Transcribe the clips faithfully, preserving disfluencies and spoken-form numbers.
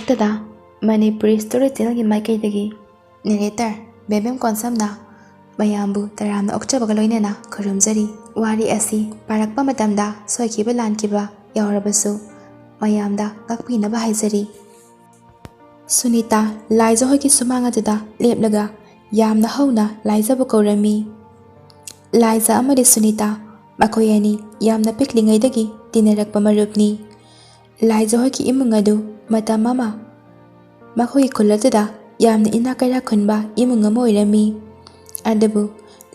ꯇꯗꯥ, Manipuri story ꯇꯦꯜꯒꯤ ꯃꯥꯏꯀꯩꯗꯒꯤ ꯅꯦꯔꯦꯇꯔ ꯕꯦꯕꯦꯝ ꯀꯣꯟꯁꯝꯅ ꯃꯌꯥꯝꯕꯨ ꯇꯔꯥꯝꯅ ꯑꯣꯛꯆꯕꯒ ꯂꯣꯏꯅꯅ ꯈꯨꯔꯨꯝꯖꯔꯤ꯫ ꯋꯥꯔꯤ ꯑꯁꯤ ꯄꯥꯔꯛꯄ ꯃꯇꯝꯗ ꯁꯣꯏꯈꯤꯕ ꯂꯥꯟꯈꯤꯕ ꯌꯥꯎꯔꯕꯁꯨ ꯃꯌꯥꯝꯗ ꯉꯥꯛꯄꯤꯅꯕ ꯍꯥꯏꯖꯔꯤ꯫ ꯁꯨꯅꯤꯇꯥ ꯂꯥꯏꯖ ꯍꯣꯏꯒꯤ ꯁꯨꯃꯥꯡ ꯑꯗꯨꯗ ꯂꯦꯞꯂꯒ ꯌꯥꯝꯅ ꯍꯧꯅ ꯂꯥꯏꯖꯕꯨ ꯀꯧꯔꯝꯃꯤ꯫ ꯂꯥꯏꯖ ꯑꯃꯗꯤ ꯁꯨꯅꯤꯇꯥ ꯃꯈꯣꯏ ꯑꯅꯤ ꯌꯥꯝꯅ ꯄꯤꯛꯂꯤꯉꯩꯗꯒꯤ ꯇꯤꯟꯅꯔꯛꯄ ꯃꯔꯨꯞꯅꯤ꯫ ꯂꯥꯏꯖ ꯍꯣꯏꯒꯤ ꯏꯃꯨꯡ ꯑꯗꯨ ꯃꯇꯝ ꯑꯃ ꯃꯈꯣꯏꯒꯤ ꯈꯨꯜ ꯑꯗꯨꯗ ꯌꯥꯝꯅ ꯏꯅꯥꯛ ꯀꯩꯔꯥꯛ ꯈꯨꯟꯕ ꯏꯃꯨꯡ ꯑꯃ ꯑꯣꯏꯔꯝꯃꯤ꯫ ꯑꯗꯨꯕꯨ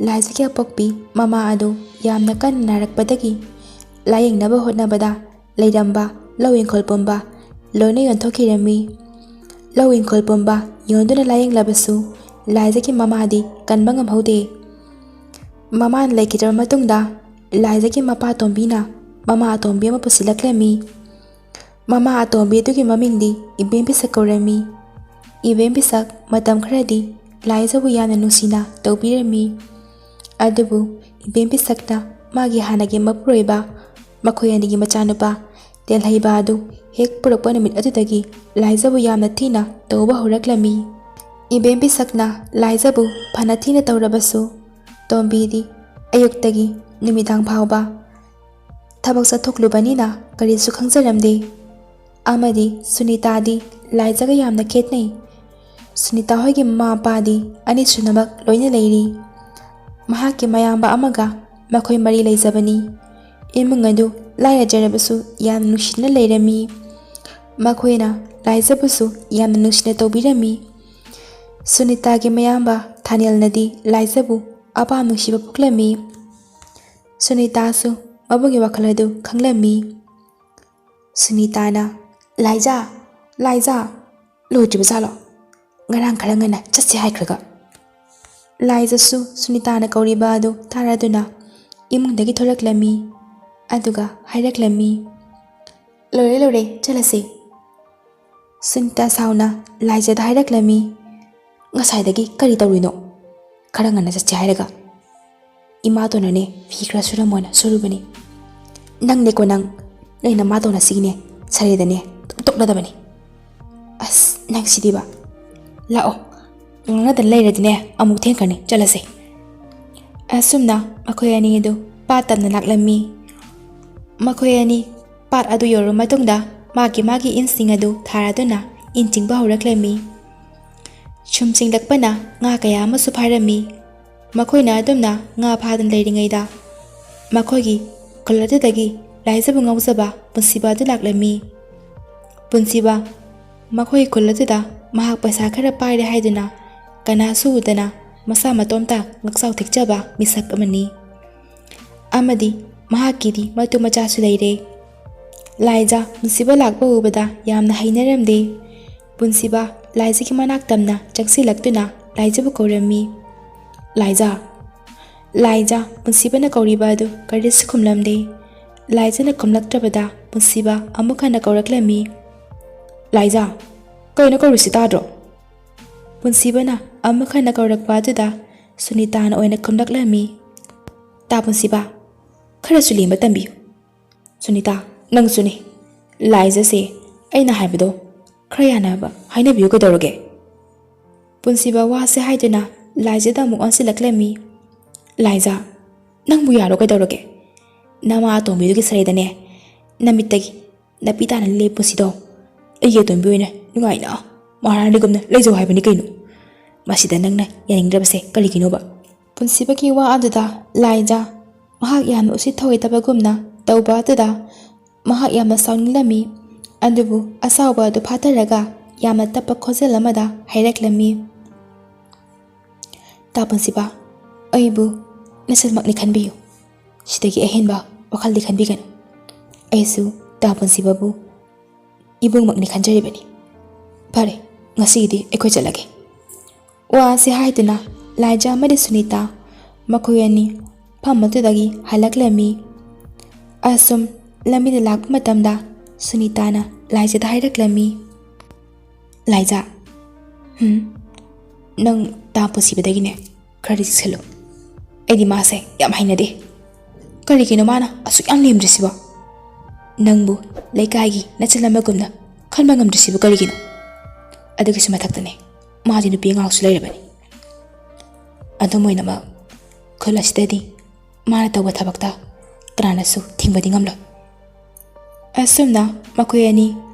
ꯂꯥꯏꯖꯒꯤ ꯑꯄꯣꯛꯄꯤ ꯃꯃꯥ ꯑꯗꯨ ꯌꯥꯝꯅ ꯀꯟꯅ ꯅꯥꯔꯛꯄꯗꯒꯤ ꯂꯥꯌꯦꯡꯅꯕ ꯍꯣꯠꯅꯕꯗ ꯂꯩꯔꯝꯕ ꯂꯧ ꯏꯪꯈꯣꯜ ꯄꯨꯝꯕ ꯂꯣꯏꯅ ꯌꯣꯟꯊꯣꯛꯈꯤꯔꯝꯃꯤ꯫ ꯂꯧ ꯏꯪꯈꯣꯜ ꯄꯨꯝꯕ ꯌꯣꯟꯗꯨꯅ ꯂꯥꯌꯦꯡꯂꯕꯁꯨ ꯂꯥꯏꯖꯒꯤ ꯃꯃꯥꯗꯤ ꯀꯟꯕ ꯉꯝꯍꯧꯗꯦ꯫ ꯃꯃꯥꯅ ꯂꯩꯈꯤꯗ꯭ꯔꯕ ꯃꯇꯨꯡꯗ ꯂꯥꯏꯖꯒꯤ ꯃꯄꯥ ꯑꯇꯣꯝꯕꯤꯅ ꯃꯃꯥ ꯑꯇꯣꯝꯕꯤ ꯑꯃ ꯄꯨꯁꯤꯜꯂꯛꯂꯝꯃꯤ꯫ ꯃꯃꯥ ꯑꯇꯣꯝꯕꯤ ꯑꯗꯨꯒꯤ ꯃꯃꯤꯡꯗꯤ ꯏꯕꯦꯝ ꯄꯤꯁꯛ ꯀꯧꯔꯝꯃꯤ꯫ ꯏꯕꯦꯝ ꯄꯤꯁꯛ ꯃꯇꯝ ꯈꯔꯗꯤ ꯂꯥꯏꯖꯕꯨ ꯌꯥꯝꯅ ꯅꯨꯡꯁꯤꯅ ꯇꯧꯕꯤꯔꯝꯃꯤ꯫ ꯑꯗꯨꯕꯨ ꯏꯕꯦꯝ ꯄꯤꯁꯛꯅ ꯃꯥꯒꯤ ꯍꯥꯟꯅꯒꯤ ꯃꯄꯨꯔꯣꯏꯕ ꯃꯈꯣꯏ ꯑꯅꯤꯒꯤ ꯃꯆꯥꯅꯨꯄꯥ ꯇꯦꯜꯍꯩꯕ ꯑꯗꯨ ꯍꯦꯛ ꯄꯨꯔꯛꯄ ꯅꯨꯃꯤꯠ ꯑꯗꯨꯗꯒꯤ ꯂꯥꯏꯖꯕꯨ ꯌꯥꯝꯅ ꯊꯤꯅ ꯇꯧꯕ ꯍꯧꯔꯛꯂꯝꯃꯤ꯫ ꯏꯕꯦꯝ ꯄꯤꯁꯛꯅ ꯂꯥꯏꯖꯕꯨ ꯐꯅ ꯊꯤꯅ ꯇꯧꯔꯕꯁꯨ ꯇꯣꯝꯕꯤꯗꯤ ꯑꯌꯨꯛꯇꯒꯤ ꯅꯨꯃꯤꯗꯥꯡ ꯐꯥꯎꯕ ꯊꯕꯛ ꯆꯠꯊꯣꯛꯂꯨꯕꯅꯤꯅ ꯀꯔꯤꯁꯨ ꯈꯪꯖꯔꯝꯗꯦ꯫ ꯑꯃꯗꯤ ꯁꯨꯅꯤꯇꯥꯗꯤ ꯂꯥꯏꯖꯒ ꯌꯥꯝꯅ ꯈꯦꯠꯅꯩ꯫ ꯁꯨꯅꯤꯇꯥ ꯍꯣꯏꯒꯤ ꯃꯃꯥ ꯃꯄꯥꯗꯤ ꯑꯅꯤꯁꯨꯅꯃꯛ ꯂꯣꯏꯅ ꯂꯩꯔꯤ꯫ ꯃꯍꯥꯛꯀꯤ ꯃꯌꯥꯝꯕ ꯑꯃꯒ ꯃꯈꯣꯏ ꯃꯔꯤ ꯂꯩꯖꯕꯅꯤ꯫ ꯏꯃꯨꯡ ꯑꯗꯨ ꯂꯥꯏꯔꯖꯔꯕꯁꯨ ꯌꯥꯝꯅ ꯅꯨꯡꯁꯤꯅ ꯂꯩꯔꯝꯃꯤ꯫ ꯃꯈꯣꯏꯅ ꯂꯥꯏꯖꯕꯨꯁꯨ ꯌꯥꯝꯅ ꯅꯨꯡꯁꯤꯅ ꯇꯧꯕꯤꯔꯝꯃꯤ꯫ ꯁꯨꯅꯤꯇꯥꯒꯤ ꯃꯌꯥꯝꯕ ꯊꯥꯅꯦꯜꯅꯗꯤ ꯂꯥꯏꯖꯕꯨ ꯑꯄꯥꯝ ꯅꯨꯡꯁꯤꯕ ꯄꯣꯛꯂꯝꯃꯤ꯫ ꯁꯨꯅꯤꯇꯥꯁꯨ ꯃꯕꯨꯡꯒꯤ ꯋꯥꯈꯜ ꯑꯗꯨ ꯈꯪꯂꯝꯃꯤ꯫ ꯁꯨꯅꯤꯇꯥꯅ, "ꯂꯥꯏꯖꯥ, ꯂꯥꯏꯖꯥ, ꯂꯣꯏꯗ꯭ꯔꯤꯕ ꯖꯥꯠꯂꯣ? ꯉꯔꯥꯡ ꯈꯔ ꯉꯟꯅ ꯆꯠꯁꯦ ꯍꯥꯏꯈ꯭ꯔꯒ?" ꯂꯥꯏꯖꯁꯨ ꯁꯨꯅꯤꯇꯥꯅ ꯀꯧꯔꯤꯕ ꯑꯗꯨ ꯇꯥꯔꯗꯨꯅ ꯏꯃꯨꯡꯗꯒꯤ ꯊꯣꯔꯛꯂꯝꯃꯤ꯫ ꯑꯗꯨꯒ ꯍꯥꯏꯔꯛꯂꯝꯃꯤ, "ꯂꯣꯏꯔꯦ, ꯂꯣꯏꯔꯦ, ꯆꯠꯂꯁꯦ꯫" ꯁꯨꯅꯤꯇꯥ ꯁꯥꯎꯅ ꯂꯥꯏꯖꯗ ꯍꯥꯏꯔꯛꯂꯝꯃꯤ, "ꯉꯁꯥꯏꯗꯒꯤ ꯀꯔꯤ ꯇꯧꯔꯤꯅꯣ? ꯈꯔ ꯉꯟꯅ ꯆꯠꯁꯦ ꯍꯥꯏꯔꯒ ꯏꯃꯥꯇꯣꯟꯅꯅꯦ ꯐꯤ ꯈꯔ ꯁꯨꯔꯝꯃꯣꯅ ꯁꯨꯔꯨꯕꯅꯤ꯫ ꯅꯪꯅꯦꯀꯣ ꯅꯪ, ꯅꯣꯏ ꯅꯃꯥꯇꯣꯟ ꯑꯁꯤꯒꯤꯅꯦ ꯁꯔꯦꯗꯅꯦ ꯇꯣꯛꯅꯗꯕꯅꯤ꯫" "ꯅꯪ ꯁꯤꯗꯤꯕ, ꯂꯥꯛꯑꯣ, ꯉꯥꯡꯅꯗꯅ ꯂꯩꯔꯗꯤꯅꯦ ꯑꯃꯨꯛ ꯊꯦꯡꯈ꯭ꯔꯅꯤ, ꯆꯠꯂꯁꯦ"꯫ ꯑꯁꯨꯝꯅ ꯃꯈꯣꯏ ꯑꯅꯤ ꯑꯗꯨ ꯄꯥꯠ ꯇꯝꯅ ꯂꯥꯛꯂꯝꯃꯤ꯫ ꯃꯈꯣꯏ ꯑꯅꯤ ꯄꯥꯠ ꯑꯗꯨ ꯌꯧꯔꯕ ꯃꯇꯨꯡꯗ ꯃꯥꯒꯤ ꯃꯥꯒꯤ ꯏꯟꯁꯤꯡ ꯑꯗꯨ ꯊꯥꯔꯗꯨꯅ ꯏꯟ ꯆꯤꯡꯕ ꯍꯧꯔꯛꯂꯝꯃꯤ꯫ ꯁꯨꯝ ꯆꯤꯡꯂꯛꯄꯅ ꯉꯥ ꯀꯌꯥ ꯑꯃꯁꯨ ꯐꯥꯔꯝꯃꯤ꯫ ꯃꯈꯣꯏꯅ ꯑꯗꯨꯝꯅ ꯉꯥ ꯐꯥꯗꯨꯅ ꯂꯩꯔꯤꯉꯩꯗ ꯃꯈꯣꯏꯒꯤ ꯈꯨꯜ ꯑꯗꯨꯗꯒꯤ ꯂꯥꯏꯖꯕꯨ ꯉꯥꯎꯖꯕ ꯄꯨꯟꯁꯤꯕ ꯑꯗꯨ ꯂꯥꯛꯂꯝꯃꯤ꯫ ꯄꯨꯟꯁꯤꯕ ꯃꯈꯣꯏꯒꯤ ꯈꯨꯜ ꯑꯗꯨꯗ ꯃꯍꯥꯛ ꯄꯩꯁꯥ ꯈꯔ ꯄꯥꯏꯔꯦ ꯍꯥꯏꯗꯨꯅ ꯀꯅꯥꯁꯨ ꯎꯗꯅ ꯃꯁꯥ ꯃꯇꯣꯝꯇ ꯉꯛꯆꯥꯎ ꯊꯦꯛꯆꯕ ꯃꯤꯁꯛ ꯑꯃꯅꯤ꯫ ꯑꯃꯗꯤ ꯃꯍꯥꯛꯀꯤꯗꯤ ꯃꯇꯨ ꯃꯆꯥꯁꯨ ꯂꯩꯔꯦ꯫ ꯂꯥꯏꯖꯥ ꯄꯨꯟꯁꯤꯕ ꯂꯥꯛꯄ ꯎꯕꯗ ꯌꯥꯝꯅ ꯍꯩꯅꯔꯝꯗꯦ꯫ ꯄꯨꯟꯁꯤꯕ ꯂꯥꯏꯖꯥꯒꯤ ꯃꯅꯥꯛ ꯇꯝꯅ ꯆꯪꯁꯤꯜꯂꯛꯇꯨꯅ ꯂꯥꯏꯖꯥꯕꯨ ꯀꯧꯔꯝꯃꯤ꯫ "ꯂꯥꯏꯖꯥ!" ꯂꯥꯏꯖꯥ ꯄꯨꯟꯁꯤꯕꯅ ꯀꯧꯔꯤꯕ ꯑꯗꯨ ꯀꯔꯤꯁꯨ ꯈꯨꯝꯂꯝꯗꯦ꯫ ꯂꯥꯏꯖꯥꯅ ꯈꯨꯝꯂꯛꯇ꯭ꯔꯕꯗ ꯄꯨꯟꯁꯤꯕ ꯑꯃꯨꯛ ꯍꯟꯅ ꯀꯧꯔꯛꯂꯝꯃꯤ꯫ "ꯂꯥꯏꯖꯥ, ꯀꯩꯅꯣ ꯀꯧꯔꯤꯁꯤ ꯇꯥꯗ꯭ꯔꯣ?" ꯄꯨꯟꯁꯤꯕꯅ ꯑꯃꯨꯛ ꯍꯟꯅ ꯀꯧꯔꯛꯄ ꯑꯗꯨꯗ ꯁꯨꯅꯤꯇꯥꯅ ꯑꯣꯏꯅ ꯈꯨꯝꯂꯛꯂꯝꯃꯤ꯫ "ꯇꯥ ꯄꯨꯟꯁꯤꯕ, ꯈꯔꯁꯨ ꯂꯦꯝꯕ ꯇꯝꯕꯤꯌꯨ"꯫ "ꯁꯨꯅꯤꯇꯥ, ꯅꯪꯁꯨꯅꯤ꯫ ꯂꯥꯏꯖꯥꯁꯦ ꯑꯩꯅ ꯍꯥꯏꯕꯗꯣ ꯈꯔ ꯌꯥꯅꯕ ꯍꯥꯏꯅꯕꯤꯌꯨ ꯀꯩꯗꯧꯔꯒꯦ?" ꯄꯨꯟꯁꯤꯕ ꯋꯥꯁꯦ ꯍꯥꯏꯗꯨꯅ ꯂꯥꯏꯖꯥꯗ ꯑꯃꯨꯛ ꯑꯣꯟꯁꯤꯜꯂꯛꯂꯝꯃꯤ꯫ "ꯂꯥꯏꯖꯥ, ꯅꯪꯕꯨ ꯌꯥꯔꯣ ꯀꯩꯗꯧꯔꯒꯦ? ꯅꯃꯥ ꯑꯇꯣꯝꯕꯤꯗꯨꯒꯤ ꯁꯔꯩꯗꯅꯦ ꯅꯃꯤꯠꯇꯒꯤ ꯅꯥꯄꯤ ꯇꯥꯅ ꯂꯦꯞꯄꯨꯁꯤꯗꯣ꯫ ꯑꯩꯒꯤ ꯑꯇꯣꯝꯕꯤ ꯑꯣꯏꯅ ꯅꯨꯡꯉꯥꯏꯅ ꯃꯍꯥꯔꯥꯅꯤꯒꯨꯝꯅ ꯂꯩꯖꯧ ꯍꯥꯏꯕꯅꯤ ꯀꯩꯅꯣ꯫ ꯃꯁꯤꯗ ꯅꯪꯅ ꯌꯥꯅꯤꯡꯗ꯭ꯔꯕꯁꯦ ꯀꯔꯤꯒꯤꯅꯣꯕ?" ꯄꯨꯟꯁꯤꯕꯒꯤ ꯋꯥ ꯑꯗꯨꯗ ꯂꯥꯏꯖꯥ ꯃꯍꯥꯛ ꯌꯥꯝꯅ ꯎꯁꯤꯠ ꯊꯧꯑꯣꯏꯗꯕꯒꯨꯝꯅ ꯇꯧꯕ ꯑꯗꯨꯗ ꯃꯍꯥꯛ ꯌꯥꯝꯅ ꯁꯥꯎꯅꯤꯡꯂꯝꯃꯤ꯫ ꯑꯗꯨꯕꯨ ꯑꯁꯥꯎꯕ ꯑꯗꯨ ꯐꯥꯊꯔꯒ ꯌꯥꯝꯅ ꯇꯞꯄ ꯈꯣꯟꯖꯦꯜ ꯑꯃꯗ ꯍꯥꯏꯔꯛꯂꯝꯃꯤ꯫ "ꯇꯥ ꯄꯨꯟꯁꯤꯕ, ꯑꯩꯕꯨ ꯅꯆꯟꯃꯛꯅꯤ ꯈꯟꯕꯤꯌꯨ꯫ ꯁꯤꯗꯒꯤ ꯑꯍꯦꯟꯕ ꯋꯥꯈꯜꯗꯤ ꯈꯟꯕꯤꯒꯅꯨ꯫ ꯑꯩꯁꯨ ꯇꯥ ꯄꯨꯟꯁꯤꯕꯕꯨ ꯏꯕꯨꯡꯃꯛꯅꯤ ꯈꯟꯖꯔꯤꯕꯅꯤ꯫ ꯐꯔꯦ, ꯉꯁꯤꯒꯤꯗꯤ ꯑꯩꯈꯣꯏ ꯆꯠꯂꯒꯦ"꯫ ꯋꯥ ꯑꯁꯤ ꯍꯥꯏꯗꯨꯅ ꯂꯥꯏꯖꯥ ꯑꯃꯗꯤ ꯁꯨꯅꯤꯇꯥ ꯃꯈꯣꯏ ꯑꯅꯤ ꯐꯝ ꯑꯗꯨꯗꯒꯤ ꯍꯜꯂꯛꯂꯝꯃꯤ꯫ ꯑꯁꯨꯝ ꯂꯝꯕꯤꯗ ꯂꯥꯛꯄ ꯃꯇꯝꯗ ꯁꯨꯅꯤꯇꯥꯅ ꯂꯥꯏꯖꯥꯗ ꯍꯥꯏꯔꯛꯂꯝꯃꯤ꯫ "ꯂꯥꯏꯖꯥ, ꯍꯝ, ꯅꯪ ꯇꯥ ꯄꯨꯟꯁꯤꯕꯗꯒꯤꯅꯦ ꯈꯔꯗꯤ ꯆꯦꯛꯁꯤꯜꯂꯨ꯫ ꯑꯩꯗꯤ ꯃꯥꯁꯦ ꯌꯥꯝ ꯍꯩꯅꯗꯦ꯫ ꯀꯔꯤꯒꯤꯅꯣ ꯃꯥꯅ ꯑꯁꯨꯛ ꯌꯥꯝ ꯂꯦꯝꯗ꯭ꯔꯤꯁꯤꯕꯣ? ꯅꯪꯕꯨ ꯂꯩꯀꯥꯏꯒꯤ ꯅꯆꯜ ꯑꯃꯒꯨꯝꯅ ꯈꯟꯕ ꯉꯝꯗ꯭ꯔꯤꯁꯤꯕꯨ ꯀꯔꯤꯒꯤꯅꯣ?" ꯑꯗꯨꯒꯤꯁꯨ ꯃꯊꯛꯇꯅꯦ, ꯃꯥꯗꯤ ꯅꯨꯄꯤ ꯑꯉꯥꯡꯁꯨ ꯂꯩꯔꯕꯅꯤ꯫ ꯑꯗꯨꯝ ꯑꯣꯏꯅꯃꯛ, ꯈꯨꯜ ꯑꯁꯤꯗꯗꯤ ꯃꯥꯅ ꯇꯧꯕ ꯊꯕꯛꯇ ꯀꯅꯥꯅꯁꯨ ꯊꯤꯡꯕꯗꯤ ꯉꯝꯂꯣꯏ꯫ ꯑꯁꯨꯝꯅ ꯃꯈꯣꯏ ꯑꯅꯤ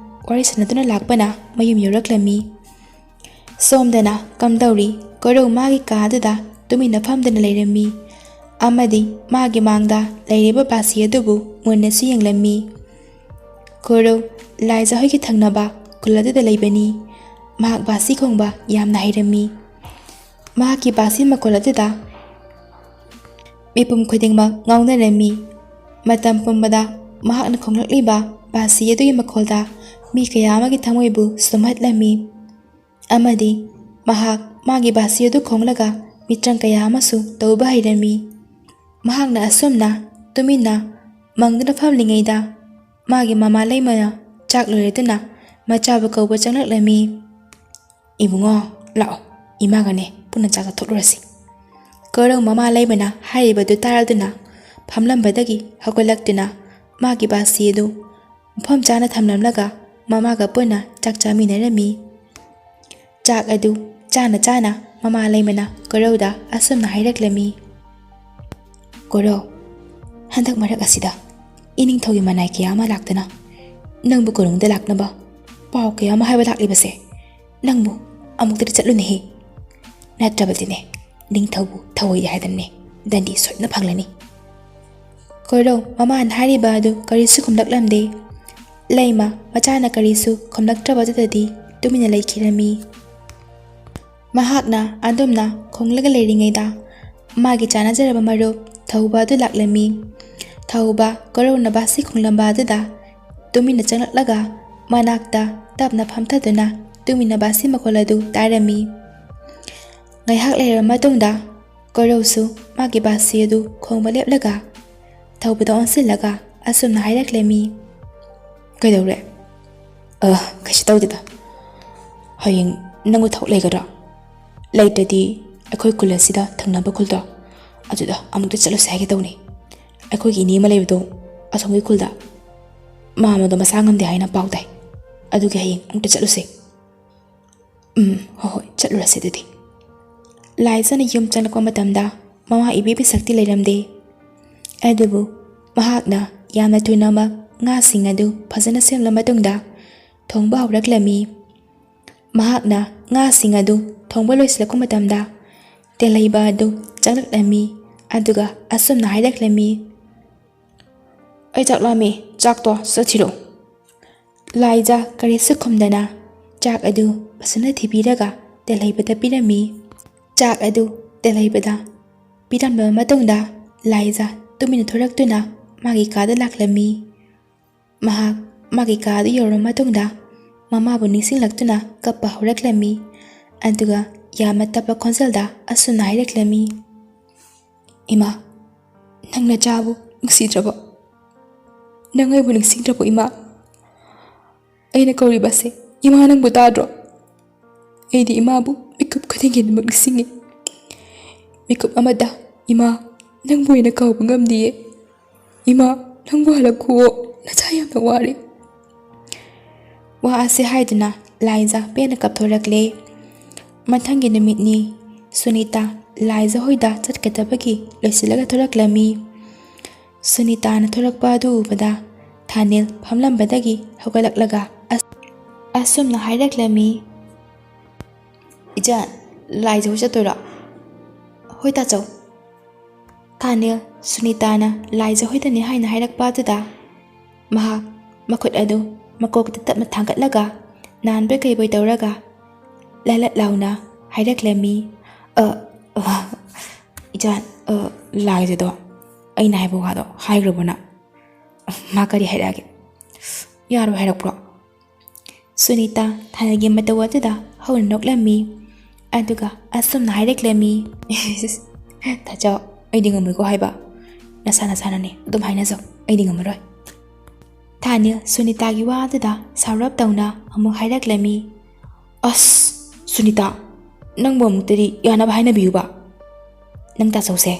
ꯋꯥꯔꯤ ꯁꯥꯟꯅꯗꯨꯅ ꯂꯥꯛꯄꯅ ꯃꯌꯨꯝ ꯌꯧꯔꯛꯂꯝꯃꯤ꯫ ꯁꯣꯝꯗꯅ ꯀꯝꯗꯧꯔꯤ, ꯀꯣꯔꯧ ꯃꯥꯒꯤ ꯀꯥ ꯑꯗꯨꯗ ꯇꯨꯃꯤꯟꯅ ꯐꯝꯗꯨꯅ ꯂꯩꯔꯝꯃꯤ ꯑꯃꯗꯤ ꯃꯥꯒꯤ ꯃꯥꯡꯗ ꯂꯩꯔꯤꯕ ꯕꯥꯁꯤ ꯑꯗꯨꯕꯨ ꯃꯨꯟꯅꯁꯨ ꯌꯦꯡꯂꯝꯃꯤ꯫ ꯀꯣꯔꯧ ꯂꯥꯏꯖꯥ ꯍꯣꯏꯒꯤ ꯊꯪꯅꯕ ꯈꯨꯜ ꯑꯗꯨꯗ ꯂꯩꯕꯅꯤ꯫ ꯃꯍꯥꯛ ꯕꯥꯁꯤ ꯈꯣꯡꯕ ꯌꯥꯝꯅ ꯍꯩꯔꯝꯃꯤ꯫ ꯃꯍꯥꯛꯀꯤ ꯕꯥꯁꯤ ꯃꯈꯣꯜ ꯑꯗꯨꯗ ꯃꯤꯄꯨꯝ ꯈꯨꯗꯤꯡꯃꯛ ꯉꯥꯎꯅꯔꯝꯃꯤ꯫ ꯃꯇꯝ ꯄꯨꯝꯕꯗ ꯃꯍꯥꯛꯅ ꯈꯣꯡꯂꯛꯂꯤꯕ ꯕꯥꯁꯤ ꯑꯗꯨꯒꯤ ꯃꯈꯣꯜꯗ ꯃꯤ ꯀꯌꯥ ꯑꯃꯒꯤ ꯊꯃꯣꯏꯕꯨ ꯁꯨꯝꯍꯠꯂꯝꯃꯤ꯫ ꯑꯃꯗꯤ ꯃꯍꯥꯛ ꯃꯥꯒꯤ ꯕꯥꯁꯤ ꯑꯗꯨ ꯈꯣꯡꯂꯒ ꯃꯤꯇ꯭ꯔꯪ ꯀꯌꯥ ꯑꯃꯁꯨ ꯇꯧꯕ ꯍꯩꯔꯝꯃꯤ꯫ ꯃꯍꯥꯛꯅ ꯑꯁꯨꯝꯅ ꯇꯨꯃꯤꯟꯅ ꯃꯪꯗꯨꯅ ꯐꯝꯂꯤꯉꯩꯗ ꯃꯥꯒꯤ ꯃꯃꯥ ꯂꯩꯃꯅ ꯆꯥꯛ ꯂꯣꯏꯔꯗꯨꯅ ꯃꯆꯥꯕꯨ ꯀꯧꯕ ꯆꯪꯂꯛꯂꯝꯃꯤ꯫ "ꯏꯕꯨꯡꯉꯣ, ꯂꯥꯛꯑꯣ, ꯏꯃꯥꯒꯅꯦ ꯄꯨꯟꯅ ꯆꯥꯛ ꯆꯥꯊꯣꯛꯂꯨꯔꯁꯤ꯫" ꯀꯣꯔꯧ ꯃꯃꯥ ꯂꯩꯃꯅ ꯍꯥꯏꯔꯤꯕꯗꯨ ꯇꯥꯔꯗꯨꯅ ꯐꯝꯂꯝꯕꯗꯒꯤ ꯍꯧꯒꯠꯂꯛꯇꯨꯅ ꯃꯥꯒꯤ ꯕꯥꯁꯤ ꯑꯗꯨ ꯃꯐꯝ ꯆꯥꯅ ꯊꯝꯂꯝꯂꯒ ꯃꯃꯥꯒ ꯄꯨꯟꯅ ꯆꯥꯛ ꯆꯥꯃꯤꯟꯅꯔꯝꯃꯤ꯫ ꯆꯥꯛ ꯑꯗꯨ ꯆꯥꯅ ꯆꯥꯅ ꯃꯃꯥ ꯂꯩꯃꯅ ꯀꯣꯔꯧꯗ ꯑꯁꯨꯝꯅ ꯍꯥꯏꯔꯛꯂꯝꯃꯤ, "ꯀꯣꯔꯧ, ꯍꯟꯗꯛ ꯃꯔꯛ ꯑꯁꯤꯗ ꯏꯅꯤꯡꯊꯧꯒꯤ ꯃꯅꯥꯏ ꯀꯌꯥ ꯑꯃ ꯂꯥꯛꯇꯅ ꯅꯪꯕꯨ ꯀꯣꯅꯨꯡꯗ ꯂꯥꯛꯅꯕ ꯄꯥꯎ ꯀꯌꯥ ꯑꯃ ꯍꯥꯏꯕ ꯂꯥꯛꯂꯤꯕꯁꯦ, ꯅꯪꯕꯨ ꯑꯃꯨꯛꯇꯗꯤ ꯆꯠꯂꯨꯅꯦꯍꯦ꯫ ꯅꯠꯇ꯭ꯔꯕꯗꯤꯅꯦ, ꯅꯤꯡꯊꯧꯕꯨ ꯊꯧꯑꯣꯏꯗꯦ ꯍꯥꯏꯗꯅꯅꯦ ꯗꯟꯗꯤ ꯁꯣꯏꯗꯅ ꯐꯪꯂꯅꯤ꯫" ꯀꯣꯔꯧ ꯃꯃꯥꯅ ꯍꯥꯏꯔꯤꯕ ꯑꯗꯨ ꯀꯔꯤꯁꯨ ꯈꯨꯝꯂꯛꯂꯝꯗꯦ꯫ ꯂꯩꯃ ꯃꯆꯥꯅ ꯀꯔꯤꯁꯨ ꯈꯨꯝꯂꯛꯇ꯭ꯔꯕꯗꯨꯗꯗꯤ ꯇꯨꯃꯤꯟꯅ ꯂꯩꯈꯤꯔꯝꯃꯤ꯫ ꯃꯍꯥꯛꯅ ꯑꯗꯨꯝꯅ ꯈꯣꯡꯂꯒ ꯂꯩꯔꯤꯉꯩꯗ ꯃꯥꯒꯤ ꯆꯥꯟꯅꯖꯔꯕ ꯃꯔꯨꯞ ꯊꯧꯕ ꯑꯗꯨ ꯂꯥꯛꯂꯝꯃꯤ꯫ ꯊꯧꯕ ꯀꯣꯔꯧꯅ ꯕꯥꯁꯤ ꯈꯣꯡꯂꯝꯕ ꯑꯗꯨꯗ ꯇꯨꯃꯤꯟꯅ ꯆꯪꯂꯛꯂꯒ ꯃꯅꯥꯛꯇ ꯇꯞꯅ ꯐꯝꯊꯗꯨꯅ ꯇꯨꯃꯤꯟꯅ ꯕꯥꯁꯤ ꯃꯈꯣꯜ ꯑꯗꯨ ꯇꯥꯔꯝꯃꯤ꯫ ꯉꯥꯏꯍꯥꯛ ꯂꯩꯔꯕ ꯃꯇꯨꯡꯗ ꯀꯣꯔꯧꯁꯨ ꯃꯥꯒꯤ ꯕꯥꯁꯤ ꯑꯗꯨ ꯈꯣꯡꯕ ꯂꯦꯞꯂꯒ ꯊꯧꯕꯗ ꯑꯣꯟꯁꯤꯜꯂꯒ ꯑꯁꯨꯝꯅ ꯍꯥꯏꯔꯛꯂꯝꯃꯤ, "ꯀꯩꯗꯧꯔꯦ?" "ꯑ, ꯀꯩꯁꯨ ꯇꯧꯗꯦꯗ꯫ ꯍꯌꯦꯡ ꯅꯪꯕꯨ ꯊꯕꯛ ꯂꯩꯒꯗ꯭ꯔꯥ? ꯂꯩꯇ꯭ꯔꯗꯤ ꯑꯩꯈꯣꯏ ꯈꯨꯜ ꯑꯁꯤꯗ ꯊꯪꯅꯕ ꯈꯨꯜꯗꯣ, ꯑꯗꯨꯗ ꯑꯃꯨꯛꯇ ꯆꯠꯂꯨꯁꯦ ꯍꯥꯏꯒꯦ ꯇꯧꯅꯤ꯫ ꯑꯩꯈꯣꯏꯒꯤ ꯏꯅꯦ ꯑꯃ ꯂꯩꯕꯗꯣ ꯑꯁꯣꯝꯒꯤ ꯈꯨꯜꯗ, ꯃꯥ ꯑꯃꯗꯣ ꯃꯁꯥ ꯉꯝꯗꯦ ꯍꯥꯏꯅ ꯄꯥꯎ ꯇꯥꯏ꯫ ꯑꯗꯨꯒꯤ ꯍꯌꯦꯡ ꯑꯃꯨꯛꯇ ꯆꯠꯂꯨꯁꯦ꯫" "ꯎꯝ, ꯍꯣꯏ ꯍꯣꯏ, ꯆꯠꯂꯨꯔꯁꯦ ꯑꯗꯨꯗꯤ"꯫ ꯂꯥꯏꯖꯥꯅ ꯌꯨꯝ ꯆꯪꯂꯛꯄ ꯃꯇꯝꯗ ꯃꯃꯥ ꯏꯕꯦꯕꯤ ꯁꯛꯇꯤ ꯂꯩꯔꯝꯗꯦ꯫ ꯑꯗꯨꯕꯨ ꯃꯍꯥꯛꯅ ꯌꯥꯝꯅ ꯊꯨꯅꯃꯛ ꯉꯥꯁꯤꯡ ꯑꯗꯨ ꯐꯖꯅ ꯁꯦꯝꯂ ꯃꯇꯨꯡꯗ ꯊꯣꯡꯕ ꯍꯧꯔꯛꯂꯝꯃꯤ꯫ ꯃꯍꯥꯛꯅ ꯉꯥꯁꯤꯡ ꯑꯗꯨ ꯊꯣꯡꯕ ꯂꯣꯏꯁꯤꯜꯂꯛꯄ ꯃꯇꯝꯗ ꯇꯦꯜꯍꯩꯕ ꯑꯗꯨ ꯆꯪꯂꯛꯂꯝꯃꯤ꯫ ꯑꯗꯨꯒ ꯑꯁꯨꯝꯅ ꯍꯥꯏꯔꯛꯂꯝꯃꯤ, "ꯑꯩ ꯆꯥꯛ ꯂꯥꯝꯃꯤ, ꯆꯥꯛꯇꯣ ꯆꯠꯁꯤꯔꯣ?" ꯂꯥꯏꯖꯥ ꯀꯔꯤꯁꯨ ꯈꯨꯝꯗꯅ ꯆꯥꯛ ꯑꯗꯨ ꯐꯖꯅ ꯊꯤꯕꯤꯔꯒ ꯇꯦꯜꯍꯩꯕꯗ ꯄꯤꯔꯝꯃꯤ꯫ ꯆꯥꯛ ꯑꯗꯨ ꯇꯦꯜꯍꯩꯕꯗ ꯄꯤꯔꯝꯂꯕ ꯃꯇꯨꯡꯗ ꯂꯥꯏꯖꯥ ꯇꯨꯃꯤꯟꯅ ꯊꯣꯔꯛꯇꯨꯅ ꯃꯥꯒꯤ ꯀꯥꯗ ꯂꯥꯛꯂꯝꯃꯤ꯫ ꯃꯍꯥꯛ ꯃꯥꯒꯤ ꯀꯥꯗ ꯌꯧꯔꯕ ꯃꯇꯨꯡꯗ ꯃꯃꯥꯕꯨ ꯅꯤꯡꯁꯤꯡꯂꯛꯇꯨꯅ ꯀꯞꯄ ꯍꯧꯔꯛꯂꯝꯃꯤ꯫ ꯑꯗꯨꯒ ꯌꯥꯝꯅ ꯇꯞꯄ ꯈꯣꯟꯖꯦꯜꯗ ꯑꯁꯨꯝꯅ ꯍꯥꯏꯔꯛꯂꯝꯃꯤ, "ꯏꯃꯥ, ꯅꯪ ꯅꯆꯥꯕꯨ ꯅꯨꯡꯁꯤꯗ꯭ꯔꯕꯣ? ꯅꯪ ꯑꯩꯕꯨ ꯅꯤꯡꯁꯤꯡꯗ꯭ꯔꯕꯣ ꯏꯃꯥ? ꯑꯩꯅ ꯀꯧꯔꯤꯕꯁꯦ ꯏꯃꯥ ꯅꯪꯕꯨ ꯇꯥꯗ꯭ꯔꯣ? ꯑꯩꯗꯤ ꯏꯃꯥꯕꯨ ꯃꯤꯀꯨꯞ ꯈꯨꯗꯤꯡꯒꯤ ꯑꯗꯨꯃꯛ ꯅꯤꯡꯁꯤꯡꯉꯤ꯫ ꯃꯤꯀꯨꯞ ꯑꯃꯗ ꯏꯃꯥ ꯅꯪꯕꯨ ꯑꯩꯅ ꯀꯥꯎꯕ ꯉꯝꯗꯤꯌꯦ꯫ ꯏꯃꯥ, ꯅꯪꯕꯨ ꯍꯜꯂꯛꯈꯨꯑꯣ, ꯅꯆꯥ ꯌꯥꯝꯅ ꯋꯥꯔꯦ"꯫ ꯋꯥ ꯑꯁꯤ ꯍꯥꯏꯗꯨꯅ ꯂꯥꯏꯖꯥ ꯄꯦꯟꯅ ꯀꯞꯊꯣꯔꯛꯂꯦ꯫ ꯃꯊꯪꯒꯤ ꯅꯨꯃꯤꯠꯅꯤ꯫ ꯁꯨꯅꯤꯇꯥ ꯂꯥꯏꯖꯥ ꯍꯣꯏꯗ ꯆꯠꯀꯗꯕꯒꯤ ꯂꯣꯏꯁꯤꯜꯂꯒ ꯊꯣꯔꯛꯂꯝꯃꯤ꯫ ꯁꯨꯅꯤꯇꯥꯅ ꯊꯣꯔꯛꯄ ꯑꯗꯨ ꯎꯕꯗ ꯊꯥꯅꯤꯜ ꯐꯝꯂꯝꯕꯗꯒꯤ ꯍꯧꯒꯠꯂꯛꯂꯒ ꯑꯁ-, ꯑꯁꯨꯝꯅ ꯍꯥꯏꯔꯛꯂꯝꯃꯤ, "ꯏꯆꯥ, ꯂꯥꯏꯖꯥ ꯍꯣꯏ ꯆꯠꯇꯣꯏꯔꯣ?" "ꯍꯣꯏ ꯇꯥꯆꯧ"꯫ ꯊꯥꯅꯤꯜ ꯁꯨꯅꯤꯇꯥꯅ ꯂꯥꯏꯖꯥ ꯍꯣꯏꯗꯅꯤ ꯍꯥꯏꯅ ꯍꯥꯏꯔꯛꯄ ꯑꯗꯨꯗ ꯃꯍꯥꯛ ꯃꯈꯨꯠ ꯑꯗꯨ ꯃꯀꯣꯛꯇ ꯇꯞꯅ ꯊꯥꯡꯒꯠꯂꯒ ꯅꯥꯟꯕꯣꯏ ꯀꯩꯕꯣꯏ ꯇꯧꯔꯒ ꯂꯂꯠ ꯂꯥꯎꯅ ꯍꯥꯏꯔꯛꯂꯝꯃꯤ, "ꯑ, ꯑ, ꯏꯆꯥ, ꯑ, ꯂꯥꯏꯖꯥꯗꯣ ꯑꯩꯅ ꯍꯥꯏꯕ ꯋꯥꯗꯣ ꯍꯥꯏꯈ꯭ꯔꯕꯣ ꯅꯪ? ꯃꯥ ꯀꯔꯤ ꯍꯥꯏꯔꯛꯑꯒꯦ? ꯌꯥꯔꯣꯏ ꯍꯥꯏꯔꯛꯄ꯭ꯔꯣ?" ꯁꯨꯅꯤꯇꯥ ꯊꯥꯅꯤꯜꯒꯤ ꯃꯇꯧ ꯑꯗꯨꯗ ꯍꯧꯅ ꯅꯣꯛꯂꯝꯃꯤ꯫ ꯑꯗꯨꯒ ꯑꯁꯨꯝꯅ ꯍꯥꯏꯔꯛꯂꯝꯃꯤ, "ꯇꯥꯆꯧ, ꯑꯩꯗꯤ ꯉꯝꯃꯣꯏꯀꯣ ꯍꯥꯏꯕ꯫ ꯅꯁꯥ ꯅꯁꯥꯅꯅꯦ ꯑꯗꯨꯝ ꯍꯥꯏꯅꯖꯧ, ꯑꯩꯗꯤ ꯉꯝꯃꯔꯣꯏ"꯫ ꯊꯥꯅꯤꯜ ꯁꯨꯅꯤꯇꯥꯒꯤ ꯋꯥ ꯑꯗꯨꯗ ꯁꯥꯎꯔꯞ ꯇꯧꯅ ꯑꯃꯨꯛ ꯍꯥꯏꯔꯛꯂꯝꯃꯤ, "ꯑꯁ, ꯁꯨꯅꯤꯇꯥ, ꯅꯪꯕꯨ ꯑꯃꯨꯛꯇꯗꯤ ꯌꯥꯅꯕ ꯍꯥꯏꯅꯕꯤꯌꯨꯕ꯫ ꯅꯪ ꯇꯥꯆꯧꯁꯦ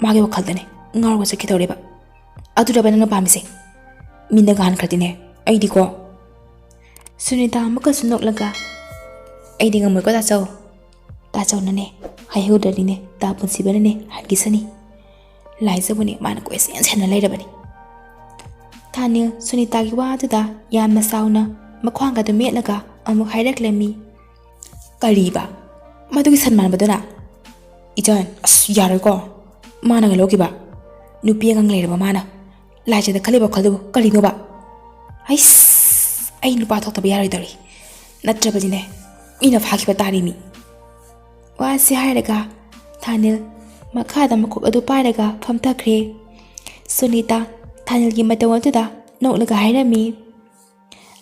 ꯃꯥꯒꯤ ꯋꯥꯈꯜꯗꯅꯦ ꯉꯥꯎꯔꯒ ꯆꯠꯈꯤꯗꯧꯔꯦꯕ꯫ ꯑꯗꯨꯔꯕ ꯅꯪꯅ ꯄꯥꯝꯃꯤꯁꯦ? ꯃꯤꯅꯒ ꯍꯟꯈ꯭ꯔꯗꯤꯅꯦ ꯑꯩꯗꯤꯀꯣ"꯫ ꯁꯨꯅꯤꯇꯥ ꯑꯃꯨꯛꯀꯁꯨ ꯅꯣꯛꯂꯒ, ꯑꯩꯗꯤ ꯉꯝꯃꯣꯏꯀꯣ ꯇꯥꯆꯧ꯫ ꯇꯥꯆꯧꯅꯅꯦ ꯍꯥꯏꯍꯧꯗ꯭ꯔꯗꯤꯅꯦ, ꯇꯥ ꯄꯨꯟꯁꯤꯕꯅꯅꯦ ꯍꯥꯏꯈꯤꯁꯅꯤ꯫ ꯂꯥꯏꯖꯕꯨꯅꯦ ꯃꯥꯅ ꯀꯣꯏꯁꯦꯟ ꯁꯦꯟꯅ ꯂꯩꯔꯕꯅꯤ꯫ ꯊꯥꯅꯤꯜ ꯁꯨꯅꯤꯇꯥꯒꯤ ꯋꯥꯗꯨꯗ ꯌꯥꯝꯅ ꯁꯥꯎꯅ ꯃꯈ꯭ꯋꯥꯡꯒꯗꯨ ꯃꯦꯠꯂꯒ ꯑꯃꯨꯛ ꯍꯥꯏꯔꯛꯂꯝꯃꯤ꯫ ꯀꯔꯤꯕ? ꯃꯗꯨꯒꯤ ꯁꯟ ꯃꯥꯟꯕꯗꯨꯅ? ꯏꯆꯟ, ꯑꯁ, ꯌꯥꯔꯣꯏꯀꯣ꯫ ꯃꯥꯅꯒ ꯂꯧꯈꯤꯕ? ꯅꯨꯄꯤ ꯑꯉꯥꯡ ꯂꯩꯔꯕ ꯃꯥꯅ ꯂꯥꯏꯖꯗ ꯈꯜꯂꯤꯕ ꯋꯥꯈꯜꯗꯨꯕꯨ ꯀꯔꯤꯅꯣꯕ? ꯑꯩꯁ, ꯑꯩ ꯅꯨꯄꯥ ꯊꯣꯛꯇꯕ ꯌꯥꯔꯣꯏꯗꯧꯔꯤ꯫ ꯅꯠꯇ꯭ꯔꯕꯗꯤꯅꯦ, ꯃꯤꯅ ꯐꯥꯈꯤꯕ ꯇꯥꯔꯤ ꯃꯤ꯫ ꯋꯥꯁꯤ ꯍꯥꯏꯔꯒ ꯊꯥꯅꯤꯜ ꯃꯈꯥꯗ ꯃꯀꯣꯛ ꯑꯗꯨ ꯄꯥꯏꯔꯒ ꯐꯝꯊꯈ꯭ꯔꯦ꯫ ꯁꯨꯅꯤꯇꯥ ꯊꯥꯅꯤꯜꯒꯤ ꯃꯇꯧ ꯑꯗꯨꯗ ꯅꯣꯛꯂꯒ ꯍꯥꯏꯔꯝꯃꯤ꯫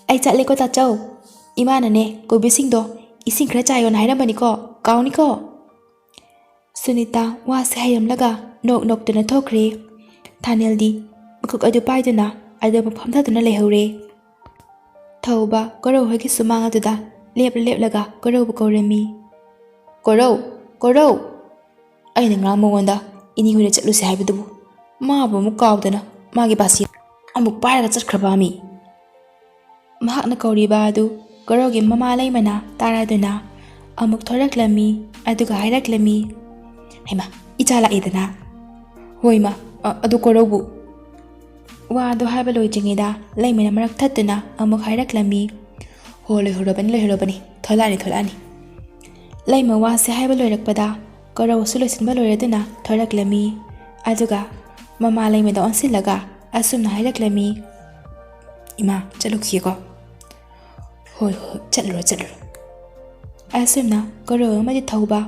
ꯑꯩ ꯆꯠꯂꯦꯀꯣ ꯇꯥꯆꯧ꯫ ꯏꯃꯥꯅꯅꯦ ꯀꯣꯏꯕꯤꯁꯤꯡꯗꯣ ꯏꯁꯤꯡ ꯈꯔ ꯆꯥꯏꯌꯣꯅ ꯍꯥꯏꯔꯝꯕꯅꯤꯀꯣ, ꯀꯥꯎꯅꯤꯀꯣ꯫ ꯁꯨꯅꯤꯇꯥ ꯋꯥꯁꯦ ꯍꯩꯔꯝꯂꯒ ꯅꯣꯛ ꯅꯣꯛꯇꯨꯅ ꯊꯣꯛꯈ꯭ꯔꯦ꯫ ꯊꯥꯅꯦꯜꯗꯤ ꯃꯈꯨꯠ ꯑꯗꯨ ꯄꯥꯏꯗꯨꯅ ꯑꯗꯨꯝ ꯐꯝꯊꯗꯨꯅ ꯂꯩꯍꯧꯔꯦ꯫ ꯊꯧꯕ ꯀꯣꯔꯧ ꯍꯣꯏꯒꯤ ꯁꯨꯃꯥꯡ ꯑꯗꯨꯗ ꯂꯦꯞꯂ ꯂꯦꯞꯂꯒ ꯀꯣꯔꯧꯕꯨ ꯀꯧꯔꯝꯃꯤ꯫ "ꯀꯣꯔꯧ, ꯀꯣꯔꯧ!" ꯑꯩꯅ ꯉꯔꯥꯡ ꯃꯉꯣꯟꯗ ꯏꯅꯦ ꯍꯣꯏꯗ ꯆꯠꯂꯨꯁꯦ ꯍꯥꯏꯕꯗꯨꯕꯨ ꯃꯥꯕꯨ ꯑꯃꯨꯛ ꯀꯥꯎꯗꯅ ꯃꯥꯒꯤ ꯕꯥꯁꯤ ꯑꯃꯨꯛ ꯄꯥꯏꯔꯒ ꯆꯠꯈ꯭ꯔꯕ ꯃꯤ꯫ ꯃꯍꯥꯛꯅ ꯀꯧꯔꯤꯕ ꯑꯗꯨ ꯀꯣꯔꯧꯒꯤ ꯃꯃꯥ ꯂꯩꯃꯅ ꯇꯥꯔꯗꯨꯅ ꯑꯃꯨꯛ ꯊꯣꯔꯛꯂꯝꯃꯤ, ꯑꯗꯨꯒ ꯍꯥꯏꯔꯛꯂꯝꯃꯤ, "ꯍꯩꯃꯥ, ꯏꯆꯥ ꯂꯥꯛꯑꯦꯗꯅ!" "ꯍꯣꯏ ꯃꯥ, ꯑ-, ꯑꯗꯨ ꯀꯣꯔꯧꯕꯨ?" ꯋꯥ ꯑꯗꯨ ꯍꯥꯏꯕ ꯂꯣꯏꯗ꯭ꯔꯤꯉꯩꯗ ꯂꯩꯃꯅ ꯃꯔꯛ ꯊꯠꯇꯨꯅ ꯑꯃꯨꯛ ꯍꯥꯏꯔꯛꯂꯝꯃꯤ, "ꯍꯣ, ꯂꯣꯏꯍꯧꯔꯕꯅꯤ, ꯂꯣꯏꯍꯧꯔꯕꯅꯤ, ꯊꯣꯛꯂꯛꯑꯅꯤ, ꯊꯣꯛꯂꯛꯑꯅꯤ!" ꯂꯩꯃ ꯋꯥꯁꯦ ꯍꯥꯏꯕ ꯂꯣꯏꯔꯛꯄꯗ ꯀꯣꯔꯧꯁꯨ ꯂꯣꯏꯁꯤꯟꯕ ꯂꯣꯏꯔꯗꯨꯅ ꯊꯣꯔꯛꯂꯝꯃꯤ꯫ ꯑꯗꯨꯒ ꯃꯃꯥ ꯂꯩꯃꯗ ꯑꯣꯟꯁꯤꯜꯂꯒ ꯑꯁꯨꯝꯅ ꯍꯥꯏꯔꯛꯂꯝꯃꯤ, "ꯏꯃꯥ, ꯆꯠꯂꯨꯈꯤꯒꯦꯀꯣ?" "ꯍꯣꯏ, ꯍꯣꯏ, ꯆꯠꯂꯨꯔꯣ, ꯆꯠꯂꯨꯔꯣ꯫" ꯑꯁꯨꯝꯅ ꯀꯣꯔꯧ ꯑꯃꯗꯤ ꯊꯧꯕ,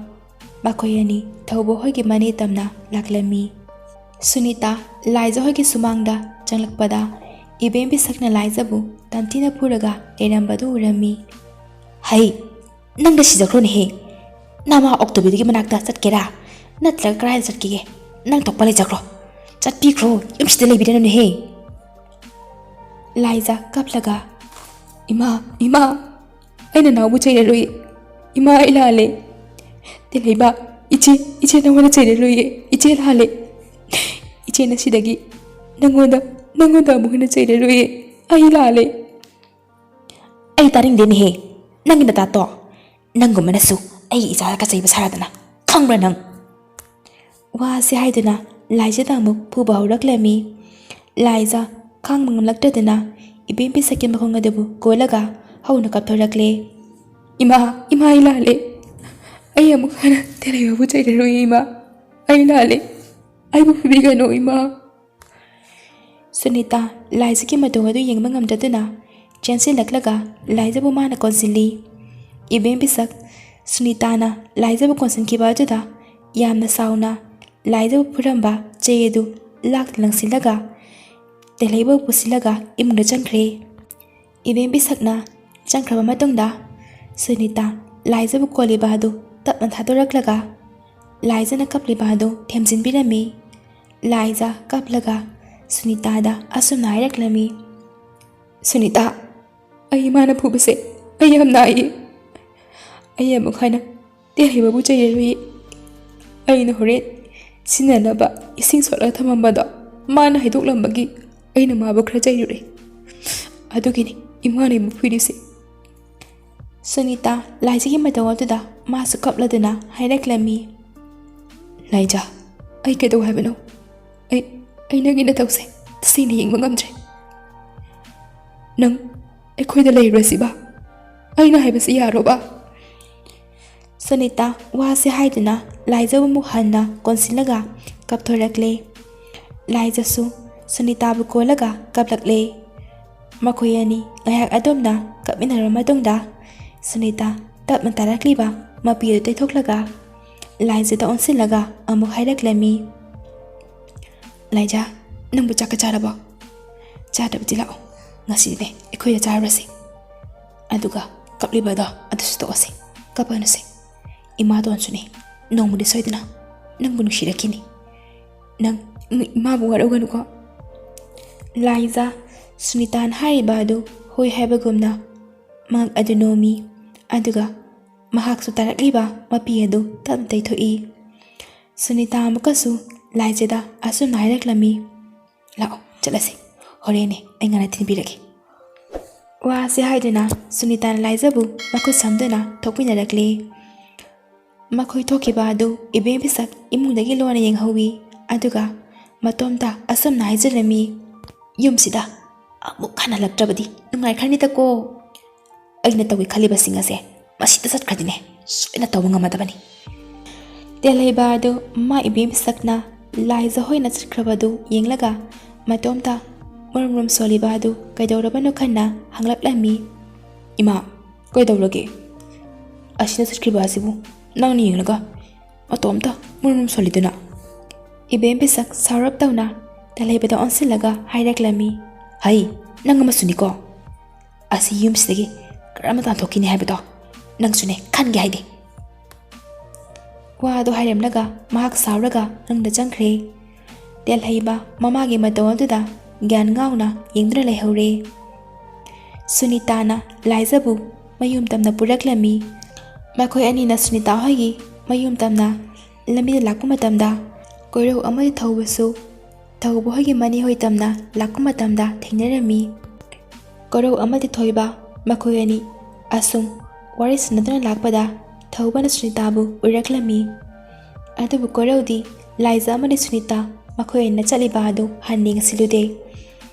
ꯃꯈꯣꯏ ꯑꯅꯤ ꯊꯧꯕ ꯍꯣꯏꯒꯤ ꯃꯅꯦ ꯇꯝꯅ ꯂꯥꯛꯂꯝꯃꯤ꯫ ꯁꯨꯅꯤꯇꯥ ꯂꯥꯏꯖ ꯍꯣꯏꯒꯤ ꯁꯨꯃꯥꯡꯗ ꯆꯪꯂꯛꯄꯗ ꯏꯕꯦꯝ ꯕꯤꯁꯛꯅ ꯂꯥꯏꯖꯕꯨ ꯇꯝꯊꯤꯅ ꯐꯨꯔꯒ ꯂꯩꯔꯝꯕꯗꯨ ꯎꯔꯝꯃꯤ꯫ "ꯍꯩ, ꯅꯪꯗ ꯁꯤꯖꯈ꯭ꯔꯣꯅꯦꯍꯦ꯫ ꯅꯃꯥ ꯑꯣꯛꯇꯕꯤꯗꯨꯒꯤ ꯃꯅꯥꯛꯇ ꯆꯠꯀꯦꯔꯥ? ꯅꯠꯇ꯭ꯔꯒ ꯀꯗꯥꯏꯗ ꯆꯠꯀꯦꯒꯦ? ꯅꯪ ꯊꯣꯛꯄ ꯂꯩꯖꯈ꯭ꯔꯣ꯫ ꯆꯠꯄꯤꯈ꯭ꯔꯣ, ꯌꯨꯝꯁꯤꯗ ꯂꯩꯕꯤꯔꯅꯨꯅꯦꯍꯦ꯫" ꯂꯥꯏꯖ ꯀꯞꯂꯒ, "ꯏꯃꯥ, ꯏꯃꯥ, ꯑꯩꯅ ꯅꯥꯎꯕꯨ ꯆꯩꯔꯔꯣꯏ꯫ ꯏꯃꯥ, ꯑꯩ ꯂꯥꯜꯂꯦ꯫ ꯇꯦꯂꯩꯕ, ꯏꯆꯦ, ꯏꯆꯦ ꯅꯉꯣꯟꯗ ꯆꯩꯔꯔꯣꯏꯌꯦ꯫ ꯏꯆꯦ ꯂꯥꯜꯂꯦ꯫ ꯏꯆꯦ ꯉꯁꯤꯗꯒꯤ ꯅꯉꯣꯟꯗ, ꯅꯉꯣꯟꯗ ꯑꯃꯨꯛ ꯍꯟꯅ ꯆꯩꯔꯔꯣꯏꯌꯦ꯫ ꯑꯩ ꯂꯥꯜꯂꯦ꯫" "ꯑꯩ ꯇꯥꯅꯤꯡꯗꯦꯅꯦꯍꯦ, ꯅꯪꯒꯤ ꯅꯇꯥꯇꯣ꯫ "ꯅꯪꯒꯨꯝꯕꯅꯁꯨ ꯑꯩꯒꯤ ꯏꯆꯥꯗ ꯀꯆꯩꯕ ꯁꯥꯔꯗꯅ, ꯈꯪꯕ꯭ꯔꯥ ꯅꯪ?" ꯋꯥꯁꯤ ꯍꯥꯏꯗꯨꯅ ꯂꯥꯏꯖꯥꯗ ꯑꯃꯨꯛ ꯐꯨꯕ ꯍꯧꯔꯛꯂꯝꯃꯤ꯫ ꯂꯥꯏꯖꯥ ꯈꯥꯡꯕ ꯉꯝꯂꯛꯇꯗꯨꯅ ꯏꯕꯦꯝ ꯄꯤꯁꯛꯀꯤ ꯃꯈꯣꯡ ꯑꯗꯨꯕꯨ ꯀꯣꯜꯂꯒ ꯍꯧꯅ ꯀꯞꯊꯣꯔꯛꯂꯦ꯫ "ꯏꯃꯥ, ꯏꯃꯥ, ꯑꯩ ꯂꯥꯜꯂꯦ꯫ ꯑꯩ ꯑꯃꯨꯛ ꯍꯟꯅ ꯇꯦꯂꯩꯃꯕꯨ ꯆꯩꯔꯔꯣꯏ ꯏꯃꯥ꯫ ꯑꯩ ꯂꯥꯜꯂꯦ꯫ ꯑꯩꯕꯨ ꯐꯨꯕꯤꯒꯅꯨ ꯏꯃꯥ꯫" ꯁꯨꯅꯤꯇꯥ ꯂꯥꯏꯖꯥꯒꯤ ꯃꯇꯧ ꯑꯗꯨ ꯌꯦꯡꯕ ꯉꯝꯗꯗꯨꯅ ꯆꯦꯟꯁꯤꯜꯂꯛꯂꯒ ꯂꯥꯏꯖꯥꯕꯨ ꯃꯥꯅ ꯀꯣꯟꯁꯤꯜꯂꯤ꯫ ꯏꯕꯦꯝ ꯄꯤꯁꯛ ꯁꯨꯅꯤꯇꯥꯅ ꯂꯥꯏꯖꯥꯕꯨ ꯀꯣꯟꯁꯤꯟꯈꯤꯕ ꯑꯗꯨꯗ ꯌꯥꯝꯅ ꯁꯥꯎꯅ ꯂꯥꯏꯖꯥꯕꯨ ꯐꯨꯔꯝꯕ ꯆꯩ ꯑꯗꯨ ꯂꯥꯛꯅ ꯂꯪꯁꯤꯜꯂꯒ ꯇꯦꯂꯩꯕ ꯄꯨꯁꯤꯜꯂꯒ ꯏꯃꯨꯡꯗ ꯆꯪꯈ꯭ꯔꯦ꯫ ꯏꯕꯦꯝ ꯄꯤꯁꯛꯅ ꯆꯪꯈ꯭ꯔꯕ ꯃꯇꯨꯡꯗ ꯁꯨꯅꯤꯇꯥ ꯂꯥꯏꯖꯥꯕꯨ ꯀꯣꯜꯂꯤꯕ ꯑꯗꯨ ꯇꯞꯅ ꯊꯥꯗꯣꯔꯛꯂꯒ ꯂꯥꯏꯖꯥꯅ ꯀꯞꯂꯤꯕ ꯑꯗꯨ ꯊꯦꯝꯖꯤꯟꯕꯤꯔꯝꯃꯤ꯫ ꯂꯥꯏꯖꯥ ꯀꯞꯂꯒ ꯁꯨꯅꯤꯇꯥꯗ ꯑꯁꯨꯝꯅ ꯍꯥꯏꯔꯛꯂꯝꯃꯤ, "ꯁꯨꯅꯤꯇꯥ, ꯑꯩ ꯏꯃꯥꯅ ꯐꯨꯕꯁꯦ ꯑꯩ ꯌꯥꯝ ꯅꯥꯏꯌꯦ꯫ ꯑꯩ ꯑꯃꯨꯛ ꯍꯟꯅ ꯇꯦꯂꯩꯃꯕꯨ ꯆꯩꯔꯔꯣꯏꯌꯦ꯫ ꯑꯩꯅ ꯍꯣꯔꯦꯟ ꯁꯤꯖꯤꯟꯅꯅꯕ ꯏꯁꯤꯡ ꯁꯣꯠꯂꯒ ꯊꯝꯃꯝꯕꯗꯣ ꯃꯥꯅ ꯍꯩꯗꯣꯛꯂꯝꯕꯒꯤ ꯑꯩꯅ ꯃꯥꯕꯨ ꯈꯔ ꯆꯩꯔꯨꯔꯦ꯫ ꯑꯗꯨꯒꯤꯅꯤ ꯏꯃꯥꯅ ꯑꯩꯕꯨ ꯐꯨꯔꯤꯁꯦ꯫" ꯁꯨꯅꯤꯇꯥ ꯂꯥꯏꯖꯥꯒꯤ ꯃꯇꯧ ꯑꯗꯨꯗ ꯃꯥꯁꯨ ꯀꯞꯂꯗꯨꯅ ꯍꯥꯏꯔꯛꯂꯝꯃꯤ, "ꯂꯥꯏꯖꯥ, ꯑꯩ ꯀꯩꯗꯧ ꯍꯥꯏꯕꯅꯣ? ꯑꯩ, ꯑꯩ ꯅꯪꯒꯤ ꯅꯇꯧꯁꯦ ꯇꯁꯦꯡꯅ ꯌꯦꯡꯕ ꯉꯝꯗ꯭ꯔꯦ꯫ ꯅꯪ ꯑꯩꯈꯣꯏꯗ ꯂꯩꯔꯨꯔꯁꯤꯕ? ꯑꯩꯅ ꯍꯥꯏꯕꯁꯤ ꯌꯥꯔꯣꯕ?" ꯁꯨꯅꯤꯇꯥ ꯋꯥꯁꯤ ꯍꯥꯏꯗꯨꯅ ꯂꯥꯏꯖꯥꯕꯨ ꯑꯃꯨꯛ ꯍꯟꯅ ꯀꯣꯟꯁꯤꯜꯂꯒ ꯀꯞꯊꯣꯔꯛꯂꯦ꯫ ꯂꯥꯏꯖꯥꯁꯨ ꯁꯨꯅꯤꯇꯥꯕꯨ ꯀꯣꯜꯂꯒ ꯀꯞꯂꯛꯂꯦ꯫ ꯃꯈꯣꯏ ꯑꯅꯤ ꯉꯥꯏꯍꯥꯛ ꯑꯗꯨꯝꯅ ꯀꯞꯃꯤꯟꯅꯔꯕ ꯃꯇꯨꯡꯗ ꯁꯨꯅꯤꯇꯥ ꯇꯞꯅ ꯇꯥꯔꯛꯂꯤꯕ ꯃꯄꯤ ꯑꯗꯨ ꯇꯩꯊꯣꯛꯂꯒ ꯂꯥꯏꯖꯥꯗ ꯑꯣꯟꯁꯤꯜꯂꯒ ꯑꯃꯨꯛ ꯍꯥꯏꯔꯛꯂꯝꯃꯤ, "ꯂꯥꯏꯖꯥ, ꯅꯪꯕꯨ ꯆꯥꯛꯀ ꯆꯥꯔꯕꯣ? ꯆꯥꯗꯕꯗꯤ ꯂꯥꯛꯑꯣ, ꯉꯁꯤꯗꯤꯅꯦ ꯑꯩꯈꯣꯏꯗ ꯆꯥꯔꯨꯔꯁꯤ꯫ ꯑꯗꯨꯒ ꯀꯞꯂꯤꯕꯗꯣ ꯑꯗꯨꯁꯨ ꯇꯣꯛꯑꯁꯤ, ꯀꯞꯄꯅꯨꯁꯦ꯫ ꯏꯃꯥꯇꯣꯟꯁꯨꯅꯦ ꯅꯣꯡꯃꯗꯤ ꯁꯣꯏꯗꯅ ꯅꯪꯕꯨ ꯅꯨꯡꯁꯤꯔꯛꯈꯤꯅꯤ꯫ ꯅꯪ ꯏꯃꯥꯕꯨ ꯋꯥꯔꯧꯒꯅꯨꯀꯣ꯫" ꯂꯥꯏꯖꯥ ꯁꯨꯅꯤꯇꯥꯅ ꯍꯥꯏꯔꯤꯕ ꯑꯗꯨ ꯍꯣꯏ ꯍꯥꯏꯕꯒꯨꯝꯅ ꯃꯍꯥꯛ ꯑꯗꯨ ꯅꯣꯝꯃꯤ꯫ ꯑꯗꯨꯒ ꯃꯍꯥꯛꯁꯨ ꯇꯥꯔꯛꯂꯤꯕ ꯃꯄꯤ ꯑꯗꯨ ꯇꯞꯅ ꯇꯩꯊꯣꯛꯏ꯫ ꯁꯨꯅꯤꯇꯥ ꯑꯃꯨꯛꯀꯁꯨ ꯂꯥꯏꯖꯥꯗ ꯑꯁꯨꯝꯅ ꯍꯥꯏꯔꯛꯂꯝꯃꯤ, "ꯂꯥꯛꯑꯣ, ꯆꯠꯂꯁꯤ꯫ ꯍꯣꯔꯦꯟꯅꯦ ꯑꯩ ꯉꯟꯅ ꯊꯤꯟꯕꯤꯔꯒꯦ꯫" ꯋꯥꯁꯤ ꯍꯥꯏꯗꯨꯅ ꯁꯨꯅꯤꯇꯥꯅ ꯂꯥꯏꯖꯕꯨ ꯃꯈꯨꯠ ꯁꯝꯗꯨꯅ ꯊꯣꯛꯃꯤꯟꯅꯔꯛꯂꯦ꯫ ꯃꯈꯣꯏ ꯊꯣꯛꯈꯤꯕ ꯑꯗꯨ ꯏꯕꯦꯝ ꯄꯤꯁꯛ ꯏꯃꯨꯡꯗꯒꯤ ꯂꯣꯟꯅ ꯌꯦꯡꯍꯧꯋꯤ꯫ ꯑꯗꯨꯒ ꯃꯇꯣꯝꯇ ꯑꯁꯨꯝꯅ ꯍꯥꯏꯖꯔꯝꯃꯤ, "ꯌꯨꯝꯁꯤꯗ ꯑꯃꯨꯛ ꯍꯟꯅ ꯍꯜꯂꯛꯇ꯭ꯔꯕꯗꯤ ꯅꯨꯡꯉꯥꯏꯈ꯭ꯔꯅꯤꯗꯀꯣ꯫ ꯑꯩꯅ ꯇꯧꯒꯦ ꯈꯜꯂꯤꯕꯁꯤꯡ ꯑꯁꯦ ꯃꯁꯤꯗ ꯆꯠꯈ꯭ꯔꯗꯤꯅꯦ ꯁꯣꯏꯅ ꯇꯧꯕ ꯉꯝꯃꯗꯕꯅꯤ꯫" ꯇꯦꯜꯍꯩꯕ ꯑꯗꯨ ꯃꯃꯥ ꯏꯕꯦꯝ ꯄꯤꯁꯛꯅ ꯂꯥꯏꯖ ꯍꯣꯏꯅ ꯆꯠꯈ꯭ꯔꯕꯗꯨ ꯌꯦꯡꯂꯒ ꯃꯇꯣꯝꯇ ꯃꯨꯔꯨꯝ ꯃꯨꯔꯨꯝ ꯁꯣꯜꯂꯤꯕ ꯑꯗꯨ ꯀꯩꯗꯧꯔꯕꯅꯣ ꯈꯟꯅ ꯍꯪꯂꯛꯂꯝꯃꯤ꯫ "ꯏꯃꯥ, ꯀꯩꯗꯧꯔꯒꯦ? ꯑꯁꯤꯅ ꯆꯠꯈ꯭ꯔꯤꯕ ꯑꯁꯤꯕꯨ ꯅꯪꯅ ꯌꯦꯡꯂꯒ ꯃꯇꯣꯝꯇ ꯃꯨꯔꯨꯝ ꯃꯨꯔꯨꯝ ꯁꯣꯜꯂꯤꯗꯨꯅ?" ꯏꯕꯦꯝ ꯄꯤꯁꯛ ꯁꯥꯎꯔꯞ ꯇꯧꯅ ꯇꯦꯜꯍꯩꯕꯗ ꯑꯣꯟꯁꯤꯜꯂꯒ ꯍꯥꯏꯔꯛꯂꯝꯃꯤ꯫ "ꯍꯩ, ꯅꯪ ꯑꯃꯁꯨꯅꯤꯀꯣ꯫ ꯑꯁꯤ ꯌꯨꯝꯁꯤꯗꯒꯤ ꯀꯔꯝꯅ ꯇꯥꯟꯊꯣꯛꯈꯤꯅꯤ ꯍꯥꯏꯕꯗꯣ ꯅꯪꯁꯨꯅꯦ ꯈꯟꯒꯦ ꯍꯥꯏꯗꯦ꯫" ꯋꯥꯗꯨ ꯍꯥꯏꯔꯝꯂꯒ ꯃꯍꯥꯛ ꯁꯥꯎꯔꯒ ꯃꯅꯨꯡꯗ ꯆꯪꯈ꯭ꯔꯦ꯫ ꯇꯦꯜꯍꯩꯕ ꯃꯃꯥꯒꯤ ꯃꯇꯧ ꯑꯗꯨꯗ ꯒ꯭ꯌꯥꯟ ꯉꯥꯎꯅ ꯌꯦꯡꯗꯨꯅ ꯂꯩꯍꯧꯔꯦ꯫ ꯁꯨꯅꯤꯇꯥꯅ ꯂꯥꯏꯖꯕꯨ ꯃꯌꯨꯝ ꯇꯝꯅ ꯄꯨꯔꯛꯂꯝꯃꯤ꯫ ꯃꯈꯣꯏ ꯑꯅꯤꯅ ꯁꯨꯅꯤꯇꯥ ꯍꯣꯏꯒꯤ ꯃꯌꯨꯝ ꯇꯝꯅ ꯂꯝꯕꯤꯗ ꯂꯥꯛꯄ ꯃꯇꯝꯗ ꯀꯣꯏꯔꯧ ꯑꯃꯗꯤ ꯊꯧꯕꯁꯨ ꯊꯧꯕ ꯍꯣꯏꯒꯤ ꯃꯅꯤ ꯍꯣꯏ ꯇꯝꯅ ꯂꯥꯛꯄ ꯃꯇꯝꯗ ꯊꯦꯡꯅꯔꯝꯃꯤ꯫ ꯀꯣꯏꯔꯧ ꯑꯃꯗꯤ ꯊꯣꯏꯕ ꯃꯈꯣꯏ ꯑꯅꯤ ꯑꯁꯨꯝ ꯋꯥꯔꯤ ꯁꯥꯟꯅꯗꯨꯅ ꯂꯥꯛꯄꯗ ꯊꯧꯕꯅ ꯁꯨꯅꯤꯇꯥꯕꯨ ꯎꯔꯛꯂꯝꯃꯤ꯫ ꯑꯗꯨꯕꯨ ꯀꯣꯏꯔꯧꯗꯤ ꯂꯥꯏꯖ ꯑꯃꯗꯤ ꯁꯨꯅꯤꯇꯥ ꯃꯈꯣꯏ ꯑꯅꯤꯅ ꯆꯠꯂꯤꯕ ꯑꯗꯨ ꯍꯟꯅ ꯌꯦꯡꯁꯤꯜꯂꯨꯗꯦ꯫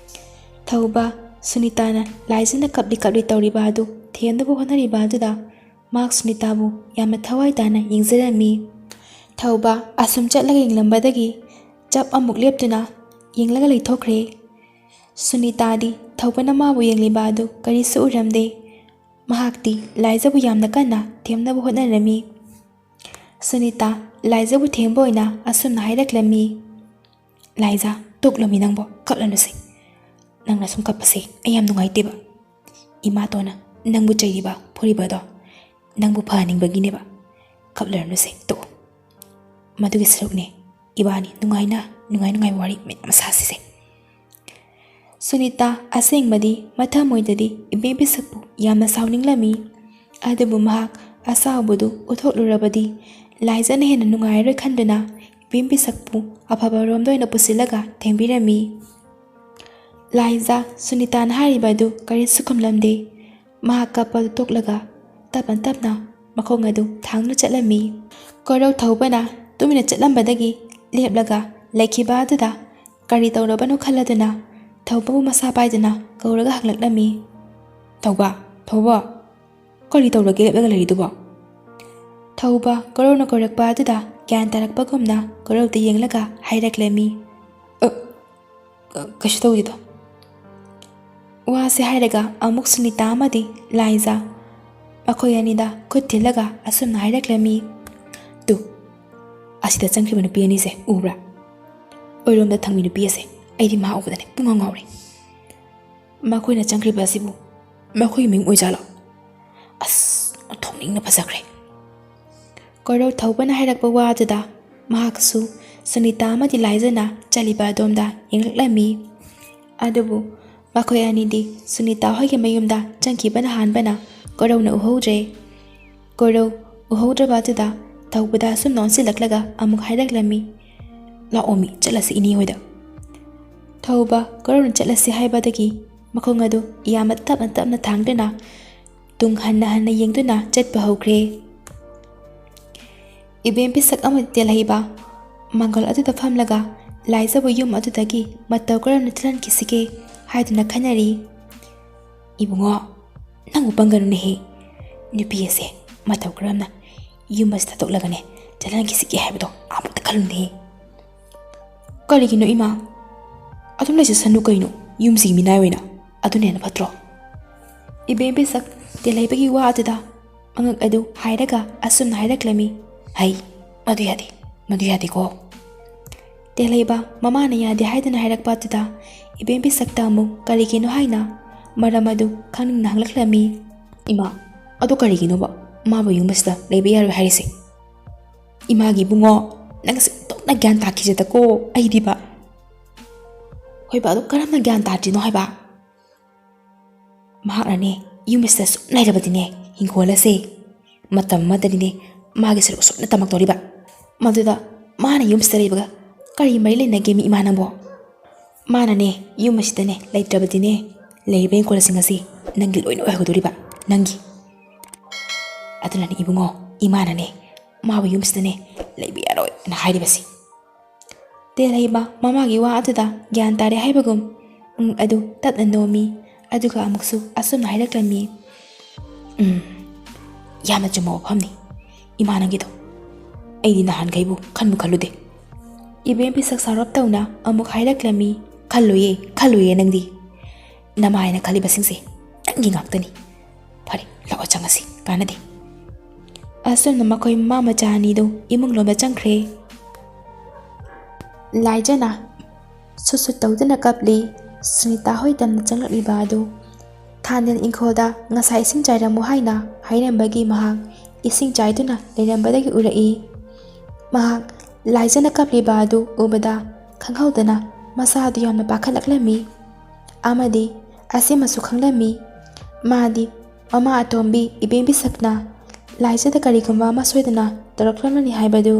ꯊꯧꯕ ꯁꯨꯅꯤꯇꯥꯅ ꯂꯥꯏꯖꯅ ꯀꯞꯂꯤ ꯀꯞꯂꯤ ꯇꯧꯔꯤꯕ ꯑꯗꯨ ꯊꯦꯝꯅꯕ ꯍꯣꯠꯅꯔꯤꯕ ꯑꯗꯨꯗ ꯃꯍꯥꯛ ꯁꯨꯅꯤꯇꯥꯕꯨ ꯌꯥꯝꯅ ꯊꯋꯥꯏ ꯇꯥꯅ ꯌꯦꯡꯖꯔꯝꯃꯤ꯫ ꯊꯧꯕ ꯑꯁꯨꯝ ꯆꯠꯂꯒ ꯌꯦꯡꯂꯝꯕꯗꯒꯤ ꯆꯞ ꯑꯃꯨꯛ ꯂꯦꯞꯇꯨꯅ ꯌꯦꯡꯂꯒ ꯂꯩꯊꯣꯛꯈ꯭ꯔꯦ꯫ ꯁꯨꯅꯤꯇꯥꯗꯤ ꯊꯧꯕꯅ ꯃꯥꯕꯨ ꯌꯦꯡꯂꯤꯕ ꯑꯗꯨ ꯀꯔꯤꯁꯨ ꯎꯔꯝꯗꯦ꯫ ꯃꯍꯥꯛꯇꯤ ꯂꯥꯏꯖꯕꯨ ꯌꯥꯝꯅ ꯀꯟꯅ ꯊꯦꯝꯅꯕ ꯍꯣꯠꯅꯔꯝꯃꯤ꯫ ꯁꯨꯅꯤꯇꯥ ꯂꯥꯏꯖꯕꯨ ꯊꯦꯝꯕ ꯑꯣꯏꯅ ꯑꯁꯨꯝꯅ ꯍꯥꯏꯔꯛꯂꯝꯃꯤ, "ꯂꯥꯏꯖ, ꯇꯣꯛꯂꯝꯃꯤ ꯅꯪꯕꯣ, ꯀꯞꯂꯅꯨꯁꯦ꯫ ꯅꯪꯅ ꯁꯨꯝ ꯀꯞꯄꯁꯦ ꯑꯩ ꯌꯥꯝ ꯅꯨꯡꯉꯥꯏꯇꯦꯕ꯫ ꯏꯃꯥꯇꯣꯟꯅ ꯅꯪꯕꯨ ꯆꯩꯔꯤꯕ ꯐꯨꯔꯤꯕꯗꯣ ꯅꯪꯕꯨ ꯐꯍꯟꯅꯤꯡꯕꯒꯤꯅꯦꯕ꯫ ꯀꯞꯂꯔꯅꯨꯁꯦ, ꯇꯣꯛꯑꯣ꯫ ꯃꯗꯨꯒꯤ ꯁꯔꯨꯛꯅꯦ ꯏꯕꯥꯅꯤ ꯅꯨꯡꯉꯥꯏꯅ ꯅꯨꯡꯉꯥꯏ ꯅꯨꯡꯉꯥꯏꯕ ꯋꯥꯔꯤ ꯃꯌꯥꯝ ꯁꯥꯁꯤꯁꯦ꯫" ꯁꯨꯅꯤꯇꯥ ꯑꯁꯦꯡꯕꯗꯤ ꯃꯊꯃꯣꯏꯗꯗꯤ ꯏꯕꯦꯝ ꯄꯤꯁꯛꯄꯨ ꯌꯥꯝꯅ ꯁꯥꯎꯅꯤꯡꯂꯝꯃꯤ꯫ ꯑꯗꯨꯕꯨ ꯃꯍꯥꯛ ꯑꯁꯥꯎꯕꯗꯨ ꯎꯠꯊꯣꯛꯂꯨꯔꯕꯗꯤ ꯂꯥꯏꯖꯅ ꯍꯦꯟꯅ ꯅꯨꯡꯉꯥꯏꯔꯔꯣꯏ ꯈꯟꯗꯨꯅ ꯏꯕꯦꯝ ꯄꯤꯁꯛꯄꯨ ꯑꯐꯕꯔꯣꯝꯗ ꯑꯣꯏꯅ ꯄꯨꯁꯤꯜꯂꯒ ꯊꯦꯝꯕꯤꯔꯝꯃꯤ꯫ ꯂꯥꯏꯖꯥ ꯁꯨꯅꯤꯇꯥꯅ ꯍꯥꯏꯔꯤꯕ ꯑꯗꯨ ꯀꯔꯤꯁꯨ ꯈꯨꯝꯂꯝꯗꯦ꯫ ꯃꯍꯥꯛ ꯀꯞꯄꯗꯨ ꯇꯣꯛꯂꯒ ꯇꯞꯅ ꯇꯞꯅ ꯃꯈꯣꯡ ꯑꯗꯨ ꯊꯥꯡꯗꯨꯅ ꯆꯠꯂꯝꯃꯤ꯫ ꯀꯣꯏꯔꯧ ꯊꯧꯕꯅ ꯇꯨꯃꯤꯟꯅ ꯆꯠꯂꯝꯕꯗꯒꯤ ꯂꯦꯞꯂꯒ ꯂꯩꯈꯤꯕ ꯑꯗꯨꯗ ꯀꯔꯤ ꯇꯧꯔꯕꯅꯣ ꯈꯜꯂꯗꯨꯅ ꯊꯧꯕꯕꯨ ꯃꯁꯥ ꯄꯥꯏꯗꯨꯅ ꯀꯧꯔꯒ ꯍꯪꯂꯛꯂꯝꯃꯤ꯫ "ꯊꯧꯕ, ꯊꯧꯕ, ꯀꯔꯤ ꯇꯧꯔꯒꯦ ꯂꯦꯞꯂꯒ ꯂꯩꯔꯤꯗꯨꯕꯣ?" ꯊꯧꯕ ꯀꯣꯔꯧꯅ ꯀꯧꯔꯛꯄ ꯑꯗꯨꯗ ꯒ꯭ꯌꯥꯟ ꯇꯥꯔꯛꯄꯒꯨꯝꯅ ꯀꯣꯔꯧꯗ ꯌꯦꯡꯂꯒ ꯍꯥꯏꯔꯛꯂꯝꯃꯤ꯫ "ꯑ, ꯑ, ꯀꯩꯁꯨ ꯇꯧꯗꯦꯗ꯫" ꯋꯥꯁꯦ ꯍꯥꯏꯔꯒ ꯑꯃꯨꯛ ꯁꯨꯅꯤꯇꯥ ꯑꯃꯗꯤ ꯂꯥꯏꯖꯥ ꯃꯈꯣꯏ ꯑꯅꯤꯗ ꯈꯨꯠ ꯊꯤꯜꯂꯒ ꯑꯁꯨꯝꯅ ꯍꯥꯏꯔꯛꯂꯝꯃꯤ꯫ "ꯇꯨ, ꯑꯁꯤꯗ ꯆꯪꯈ꯭ꯔꯤꯕ ꯅꯨꯄꯤ ꯑꯅꯤꯁꯦ ꯎꯕ꯭ꯔꯥ? ꯑꯣꯏꯔꯣꯝꯗ ꯊꯪꯕꯤ ꯅꯨꯄꯤ ꯑꯁꯦ, ꯑꯩꯗꯤ ꯃꯍꯥꯛ ꯎꯕꯗꯅꯦ ꯄꯨꯡꯉꯥꯎ ꯉꯥꯎꯔꯦ꯫ ꯃꯈꯣꯏꯅ ꯆꯪꯈ꯭ꯔꯤꯕ ꯑꯁꯤꯕꯨ ꯃꯈꯣꯏꯒꯤ ꯃꯌꯨꯝ ꯑꯣꯏꯖꯥꯠꯂꯣ? ꯑꯁ, ꯑꯣꯟꯊꯣꯛꯅ ꯏꯪꯅ ꯐꯖꯈ꯭ꯔꯦ꯫" ꯀꯣꯔꯧ ꯊꯧꯕꯅ ꯍꯥꯏꯔꯛꯄ ꯋꯥ ꯑꯗꯨꯗ ꯃꯍꯥꯛꯁꯨ ꯁꯨꯅꯤꯇꯥ ꯑꯃꯗꯤ ꯂꯥꯏꯖꯅ ꯆꯠꯂꯤꯕ ꯑꯗꯣꯝꯗ ꯌꯦꯡꯂꯛꯂꯝꯃꯤ꯫ ꯑꯗꯨꯕꯨ ꯃꯈꯣꯏ ꯑꯅꯤꯗꯤ ꯁꯨꯅꯤꯇꯥ ꯍꯣꯏꯒꯤ ꯃꯌꯨꯝꯗ ꯆꯪꯈꯤꯕꯅ ꯍꯥꯟꯕꯅ ꯀꯣꯔꯧꯅ ꯎꯍꯧꯗ꯭ꯔꯦ꯫ ꯀꯣꯔꯧ ꯎꯍꯧꯗ꯭ꯔꯕ ꯑꯗꯨꯗ ꯊꯧꯕꯗ ꯑꯁꯨꯝꯅ ꯑꯣꯟꯁꯤꯜꯂꯛꯂꯒ ꯑꯃꯨꯛ ꯍꯥꯏꯔꯛꯂꯝꯃꯤ꯫ "ꯂꯥꯛꯑꯣꯃꯤ, ꯆꯠꯂꯁꯤ ꯏꯅꯦ ꯍꯣꯏꯗ꯫" ꯊꯧꯕ ꯀꯣꯔꯧꯅ ꯆꯠꯂꯁꯤ ꯍꯥꯏꯕꯗꯒꯤ ꯃꯈꯣꯡ ꯑꯗꯨ ꯌꯥꯝꯅ ꯇꯞꯅ ꯇꯞꯅ ꯊꯥꯡꯗꯨꯅ ꯇꯨꯡ ꯍꯟꯅ ꯍꯟꯅ ꯌꯦꯡꯗꯨꯅ ꯆꯠꯄ ꯍꯧꯈ꯭ꯔꯦ꯫ ꯏꯕꯦꯝ ꯄꯤꯁꯛ ꯑꯃꯗꯤ ꯇꯦꯜꯍꯩꯕ ꯃꯥꯡꯒꯣꯜ ꯑꯗꯨꯗ ꯐꯝꯂꯒ ꯂꯥꯏꯖꯕꯨ ꯌꯨꯝ ꯑꯗꯨꯗꯒꯤ ꯃꯇꯧ ꯀꯔꯝꯅ ꯊꯜꯍꯟꯈꯤꯁꯤꯒꯦ ꯍꯥꯏꯗꯨꯅ ꯈꯟꯅꯔꯤ꯫ "ꯏꯕꯨꯡꯉꯣ, ꯅꯪꯕꯨ ꯄꯪꯒꯅꯨꯅꯦꯍꯦ꯫ ꯅꯨꯄꯤ ꯑꯁꯦ ꯃꯇꯧ ꯀꯔꯝꯅ ꯌꯨꯝ ꯑꯁꯤ ꯊꯥꯗꯣꯛꯂꯒꯅꯦ ꯆꯠꯍꯟꯈꯤꯁꯤꯒꯦ ꯍꯥꯏꯕꯗꯣ ꯑꯃꯨꯛꯇ ꯈꯜꯂꯨꯅꯦꯍꯦ꯫" "ꯀꯔꯤꯒꯤꯅꯣ ꯏꯃꯥ? ꯑꯗꯨꯝ ꯂꯩꯖꯁꯅꯨ ꯀꯩꯅꯣ, ꯌꯨꯝꯁꯤꯒꯤ ꯃꯤꯅꯥꯏ ꯑꯣꯏꯅ꯫ ꯑꯗꯨꯅ ꯍꯦꯟꯅ ꯐꯠꯇ꯭ꯔꯣ?" ꯏꯕꯦꯝ ꯄꯤꯁꯛ ꯇꯦꯜꯍꯩꯕꯒꯤ ꯋꯥ ꯑꯗꯨꯗ ꯃꯉꯛ ꯑꯗꯨ ꯍꯥꯏꯔꯒ ꯑꯁꯨꯝꯅ ꯍꯥꯏꯔꯛꯂꯝꯃꯤ꯫ "ꯍꯩ, ꯃꯗꯨ ꯌꯥꯗꯦ, ꯃꯗꯨ ꯌꯥꯗꯦꯀꯣ꯫" ꯇꯦꯜꯍꯩꯕ ꯃꯃꯥꯅ ꯌꯥꯗꯦ ꯍꯥꯏꯗꯨꯅ ꯍꯥꯏꯔꯛꯄ ꯑꯗꯨꯗ ꯏꯕꯦꯝ ꯄꯤꯁꯛꯇ ꯑꯃꯨꯛ ꯀꯔꯤꯒꯤꯅꯣ ꯍꯥꯏꯅ ꯃꯔꯝ ꯑꯗꯨ ꯈꯪꯅꯤꯡꯅ ꯍꯪꯂꯛꯂꯝꯃꯤ꯫ "ꯏꯃꯥ, ꯑꯗꯨ ꯀꯔꯤꯒꯤꯅꯣꯕ ꯃꯥꯕꯨ ꯌꯨꯝ ꯑꯁꯤꯗ ꯂꯩꯕ ꯌꯥꯔꯣꯏ ꯍꯥꯏꯔꯤꯁꯦ?" "ꯏꯃꯥꯒꯤ ꯏꯕꯨꯡꯉꯣ, ꯅꯪ ꯑꯁꯨꯛ ꯊꯣꯛꯅ ꯒ꯭ꯌꯥꯟ ꯇꯥꯈꯤꯖꯗꯀꯣ ꯑꯩꯗꯤꯕ꯫" "ꯍꯣꯏꯕ, ꯑꯗꯨ ꯀꯔꯝꯅ ꯒ꯭ꯌꯥꯟ ꯇꯥꯗ꯭ꯔꯤꯅꯣ ꯍꯥꯏꯕ?" "ꯃꯍꯥꯛꯅꯅꯦ ꯌꯨꯝ ꯑꯁꯤꯗ ꯁꯨꯝ ꯂꯩꯔꯕꯗꯤꯅꯦ ꯍꯤꯡꯈꯣꯜ ꯑꯁꯦ ꯃꯇꯝ ꯑꯃꯗꯗꯤꯅꯦ ꯃꯥꯒꯤ ꯁꯔꯨꯛ ꯁꯣꯏꯗꯅ ꯇꯝꯃꯛꯇꯧꯔꯤꯕ꯫ ꯃꯗꯨꯗ ꯃꯥꯅ ꯌꯨꯝꯁꯤꯗ ꯂꯩꯕꯒ ꯀꯔꯤ ꯃꯔꯤ ꯂꯩꯅꯒꯦ ꯃꯤ ꯏꯃꯥ ꯅꯪꯕꯣ? ꯃꯥꯅꯅꯦ ꯌꯨꯝ ꯑꯁꯤꯗꯅꯦ ꯂꯩꯇ꯭ꯔꯕꯗꯤꯅꯦ, ꯂꯩꯔꯤꯕ ꯏꯪꯈꯣꯜꯁꯤꯡ ꯑꯁꯤ ꯅꯪꯒꯤ ꯂꯣꯏꯅ ꯑꯣꯏꯍꯧꯗꯣꯔꯤꯕ, ꯅꯪꯒꯤ꯫ ꯑꯗꯨꯅꯅꯦ ꯏꯕꯨꯡꯉꯣ, ꯏꯃꯥꯅꯅꯦ ꯃꯥꯕꯨ ꯌꯨꯝꯁꯤꯗꯅꯦ ꯂꯩꯕ ꯌꯥꯔꯣꯏꯅ ꯍꯥꯏꯔꯤꯕꯁꯤ꯫ ꯇꯦꯜꯍꯩꯕ ꯃꯃꯥꯒꯤ ꯋꯥ ꯑꯗꯨꯗ ꯒ꯭ꯌꯥꯟ ꯇꯥꯔꯦ ꯍꯥꯏꯕꯒꯨꯝ ꯎꯝ ꯑꯗꯨ ꯇꯞꯅ ꯅꯣꯝꯃꯤ꯫ ꯑꯗꯨꯒ ꯑꯃꯨꯛꯁꯨ ꯑꯁꯨꯝꯅ ꯍꯥꯏꯔꯛꯂꯝꯃꯤ, "ꯎꯝ, ꯌꯥꯝꯅ ꯆꯨꯝꯕ ꯋꯥꯐꯝꯅꯤ ꯏꯃꯥ ꯅꯪꯒꯤꯗꯣ꯫ ꯑꯩꯗꯤ ꯅꯍꯥꯟꯈꯩꯕꯨ ꯈꯟꯕꯨ ꯈꯜꯂꯨꯗꯦ꯫" ꯏꯕꯦꯝ ꯄꯤꯁꯛ ꯁꯥꯎꯔꯞ ꯇꯧꯅ ꯑꯃꯨꯛ ꯍꯥꯏꯔꯛꯂꯝꯃꯤ, "ꯈꯜꯂꯣꯏꯌꯦ, ꯈꯜꯂꯣꯏꯌꯦ ꯅꯪꯗꯤ꯫ ꯅꯃꯥꯏꯅ ꯈꯜꯂꯤꯕꯁꯤꯡꯁꯦ ꯅꯪꯒꯤ ꯉꯥꯛꯇꯅꯤ꯫ ꯐꯔꯦ, ꯂꯥꯛꯑꯣ ꯆꯪꯉꯁꯤ, ꯀꯥꯟꯅꯗꯦ꯫" ꯑꯁꯨꯝꯅ ꯃꯈꯣꯏ ꯃꯃꯥ ꯃꯆꯥ ꯑꯅꯤꯗꯨ ꯏꯃꯨꯡ ꯂꯣꯝꯗ ꯆꯪꯈ꯭ꯔꯦ꯫ ꯂꯥꯏꯖꯅ ꯁꯨꯠ ꯁꯨꯠ ꯇꯧꯗꯨꯅ ꯀꯞꯂꯤ꯫ ꯁꯨꯅꯤꯇꯥ ꯍꯣꯏ ꯇꯝꯅ ꯆꯪꯂꯛꯂꯤꯕ ꯑꯗꯨ ꯊꯥꯅꯤꯜ ꯏꯪꯈꯣꯜꯗ ꯉꯁꯥꯏ ꯏꯁꯤꯡ ꯆꯥꯏꯔꯝꯃꯨ ꯍꯥꯏꯅ ꯍꯥꯏꯔꯝꯕꯒꯤ ꯃꯍꯥꯛ ꯏꯁꯤꯡ ꯆꯥꯏꯗꯨꯅ ꯂꯩꯔꯝꯕꯗꯒꯤ ꯎꯔꯛꯏ꯫ ꯃꯍꯥꯛ ꯂꯥꯏꯖꯅ ꯀꯞꯂꯤꯕ ꯑꯗꯨ ꯎꯕꯗ ꯈꯪꯍꯧꯗꯅ ꯃꯁꯥꯗꯨ ꯌꯥꯝꯅ ꯄꯥꯈꯠꯂꯛꯂꯝꯃꯤ ꯑꯃꯗꯤ ꯑꯁꯤꯃꯁꯨ ꯈꯪꯂꯝꯃꯤ꯫ ꯃꯥꯗꯤ ꯃꯃꯥ ꯑꯇꯣꯝꯕꯤ ꯏꯕꯦꯝ ꯄꯤꯁꯛꯅ ꯂꯥꯏꯖꯗ ꯀꯔꯤꯒꯨꯝꯕ ꯑꯃ ꯁꯣꯏꯗꯅ ꯇꯧꯔꯛꯂꯝꯂꯅꯤ ꯍꯥꯏꯕꯗꯨ꯫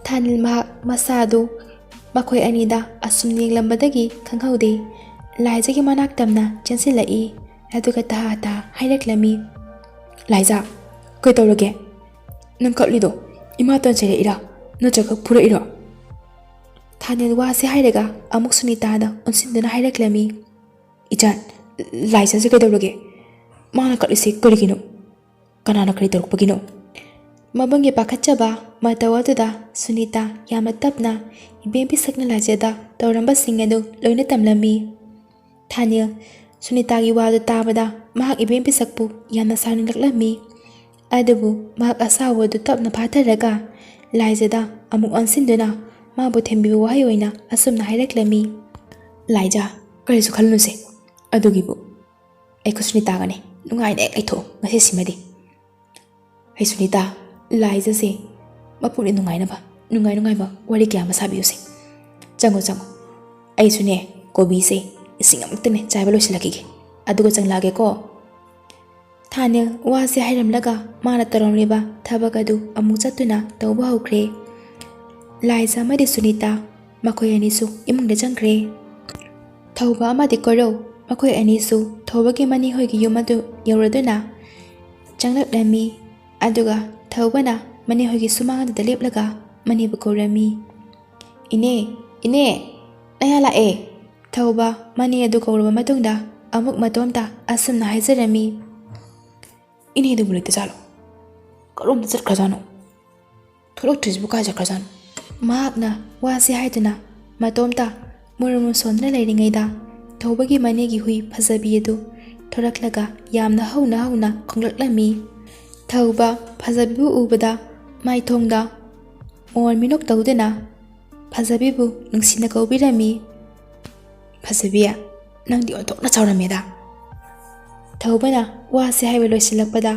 ꯊꯥꯅꯤꯜ ꯃꯍꯥꯛ ꯃꯁꯥꯗꯨ ꯃꯈꯣꯏ ꯑꯅꯤꯗ ꯑꯁꯨꯝ ꯌꯦꯡꯂꯝꯕꯗꯒꯤ ꯈꯪꯍꯧꯗꯦ꯫ ꯂꯥꯏꯖꯒꯤ ꯃꯅꯥꯛ ꯇꯝꯅ ꯆꯦꯟꯁꯤꯜꯂꯛꯏ꯫ ꯑꯗꯨꯒ ꯇꯍꯥ ꯇꯍꯥ ꯍꯥꯏꯔꯛꯂꯝꯃꯤ, "ꯂꯥꯏꯖꯥ, ꯀꯩꯗꯧꯔꯒꯦ? ꯅꯪ ꯀꯞꯂꯤꯗꯣ ꯏꯃꯥꯇꯣꯟ ꯆꯩꯔꯛꯏꯔꯥ? ꯅꯠꯇ꯭ꯔꯒ ꯐꯨꯔꯛꯏꯔꯣ?" ꯊꯥꯅꯤꯜ ꯋꯥꯁꯦ ꯍꯥꯏꯔꯒ ꯑꯃꯨꯛ ꯁꯨꯅꯤꯇꯥꯗ ꯑꯣꯟꯁꯤꯟꯗꯨꯅ ꯍꯥꯏꯔꯛꯂꯝꯃꯤ, "ꯏꯆꯥꯟ, ꯂꯥꯏꯖꯥꯁꯦ ꯀꯩꯗꯧꯔꯒꯦ? ꯃꯥꯅ ꯀꯞꯂꯤꯁꯦ ꯀꯔꯤꯒꯤꯅꯣ? ꯀꯅꯥꯅ ꯀꯔꯤ ꯇꯧꯔꯛꯄꯒꯤꯅꯣ?" ꯃꯕꯨꯡꯒꯤ ꯄꯥꯈꯠꯆꯕ ꯃꯇꯧ ꯑꯗꯨꯗ ꯁꯨꯅꯤꯇꯥ ꯌꯥꯝꯅ ꯇꯞꯅ ꯏꯕꯦꯝ ꯄꯤꯁꯛꯅ ꯂꯥꯏꯖꯗ ꯇꯧꯔꯝꯕꯁꯤꯡ ꯑꯗꯨ ꯂꯣꯏꯅ ꯇꯝꯂꯝꯃꯤ꯫ ꯊꯥꯅꯤꯜ ꯁꯨꯅꯤꯇꯥꯒꯤ ꯋꯥꯗꯨ ꯇꯥꯕꯗ ꯃꯍꯥꯛ ꯏꯕꯦꯝ ꯄꯤꯁꯛꯄꯨ ꯌꯥꯝꯅ ꯁꯥꯎꯅꯤꯡꯂꯛꯂꯝꯃꯤ꯫ ꯑꯗꯨꯕꯨ ꯃꯍꯥꯛ ꯑꯁꯥꯎꯕꯗꯨ ꯇꯞꯅ ꯐꯥꯊꯔꯒ ꯂꯥꯏꯖꯗ ꯑꯃꯨꯛ ꯑꯣꯟꯁꯤꯟꯗꯨꯅ ꯃꯥꯕꯨ ꯊꯦꯝꯕꯤꯕ ꯋꯥꯍꯩ ꯑꯣꯏꯅ ꯑꯁꯨꯝꯅ ꯍꯥꯏꯔꯛꯂꯝꯃꯤ, "ꯂꯥꯏꯖ, ꯀꯔꯤꯁꯨ ꯈꯜꯂꯨꯅꯨꯁꯦ꯫ ꯑꯗꯨꯒꯤꯕꯨ ꯑꯩꯈꯣꯏ ꯁꯨꯅꯤꯇꯥꯒꯅꯦ ꯅꯨꯡꯉꯥꯏꯅ ꯍꯦꯛ ꯂꯩꯊꯣꯛꯎ ꯉꯁꯤꯁꯤꯃꯗꯤ꯫" "ꯍꯩ ꯁꯨꯅꯤꯇꯥ, ꯂꯥꯏꯖꯁꯦ ꯃꯄꯨꯛꯅꯤꯡ ꯅꯨꯡꯉꯥꯏꯅꯕ ꯅꯨꯡꯉꯥꯏ ꯅꯨꯡꯉꯥꯏꯕ ꯋꯥꯔꯤ ꯀꯌꯥ ꯑꯃ ꯁꯥꯕꯤꯌꯨꯁꯦ꯫ ꯆꯪꯉꯣ, ꯆꯪꯉꯣ꯫ ꯑꯩꯁꯨꯅꯦ ꯀꯣꯕꯤꯁꯦ ꯏꯁꯤꯡ ꯑꯃꯨꯛꯇꯅꯦ ꯆꯥꯏꯕ ꯂꯣꯏꯁꯤꯜꯂꯛꯈꯤꯒꯦ꯫ ꯑꯗꯨꯒ ꯆꯪꯂꯛꯑꯒꯦꯀꯣ꯫" ꯊꯥꯅꯤꯜ ꯋꯥꯁꯦ ꯍꯥꯏꯔꯝꯂꯒ ꯃꯥꯅ ꯇꯧꯔꯝꯂꯤꯕ ꯊꯕꯛ ꯑꯗꯨ ꯑꯃꯨꯛ ꯆꯠꯇꯨꯅ ꯇꯧꯕ ꯍꯧꯈ꯭ꯔꯦ꯫ ꯂꯥꯏꯖ ꯑꯃꯗꯤ ꯁꯨꯅꯤꯇꯥ ꯃꯈꯣꯏ ꯑꯅꯤꯁꯨ ꯏꯃꯨꯡꯗ ꯆꯪꯈ꯭ꯔꯦ꯫ ꯊꯧꯕ ꯑꯃꯗꯤ ꯀꯣꯏꯔꯧ ꯃꯈꯣꯏ ꯑꯅꯤꯁꯨ ꯊꯧꯕꯒꯤ ꯃꯅꯦ ꯍꯣꯏꯒꯤ ꯌꯨꯝ ꯑꯗꯨ ꯌꯧꯔꯗꯨꯅ ꯆꯪꯂꯛꯂꯝꯃꯤ꯫ ꯑꯗꯨꯒ ꯊꯧꯕꯅ ꯃꯅꯦ ꯍꯣꯏꯒꯤ ꯁꯨꯃꯥꯡ ꯑꯗꯨꯗ ꯂꯦꯞꯂꯒ ꯃꯅꯦꯕꯨ ꯀꯧꯔꯝꯃꯤ꯫ "ꯏꯅꯦ, ꯏꯅꯦ, ꯅꯌꯥ ꯂꯥꯛꯑꯦ!" ꯊꯧꯕ ꯃꯅꯦ ꯑꯗꯨ ꯀꯧꯔꯕ ꯃꯇꯨꯡꯗ ꯑꯃꯨꯛ ꯃꯇꯣꯝꯇ ꯑꯁꯨꯝꯅ ꯍꯥꯏꯖꯔꯝꯃꯤ꯫ "ꯏꯅꯦꯗꯨꯕꯨ ꯂꯩꯇ ꯖꯥꯠꯂꯣ? ꯀꯔꯣꯝꯗ ꯆꯠꯈ꯭ꯔꯖꯥꯠꯅꯣ? ꯊꯣꯛꯂꯛꯇ꯭ꯔꯤꯁꯤꯕꯨ ꯀꯥꯏ ꯆꯠꯈ꯭ꯔꯖꯥꯠꯅꯣ?" ꯃꯍꯥꯛꯅ ꯋꯥꯁꯤ ꯍꯥꯏꯗꯨꯅ ꯃꯇꯣꯝꯇ ꯃꯨꯔꯨꯝ ꯁꯣꯟꯗꯨꯅ ꯂꯩꯔꯤꯉꯩꯗ ꯊꯧꯕꯒꯤ ꯃꯅꯦꯒꯤ ꯍꯨꯏ ꯐꯖꯕꯤ ꯑꯗꯨ ꯊꯣꯔꯛꯂꯒ ꯌꯥꯝꯅ ꯍꯧꯅ ꯍꯧꯅ ꯈꯣꯡꯂꯛꯂꯝꯃꯤ꯫ ꯊꯧꯕ ꯐꯖꯕꯤꯕꯨ ꯎꯕꯗ ꯃꯥꯏꯊꯣꯡꯗ ꯃꯣꯟ ꯃꯤꯅꯣꯛ ꯇꯧꯗꯨꯅ ꯐꯖꯕꯤꯕꯨ ꯅꯨꯡꯁꯤꯅ ꯀꯧꯕꯤꯔꯝꯃꯤ꯫ "ꯐꯖꯕꯤ, ꯅꯪꯗꯤ ꯑꯣꯟꯊꯣꯛꯅ ꯆꯥꯎꯔꯝꯃꯦꯗ!" ꯊꯧꯕꯅ ꯋꯥꯁꯤ ꯍꯥꯏꯕ ꯂꯣꯏꯁꯤꯜꯂꯛꯄꯗ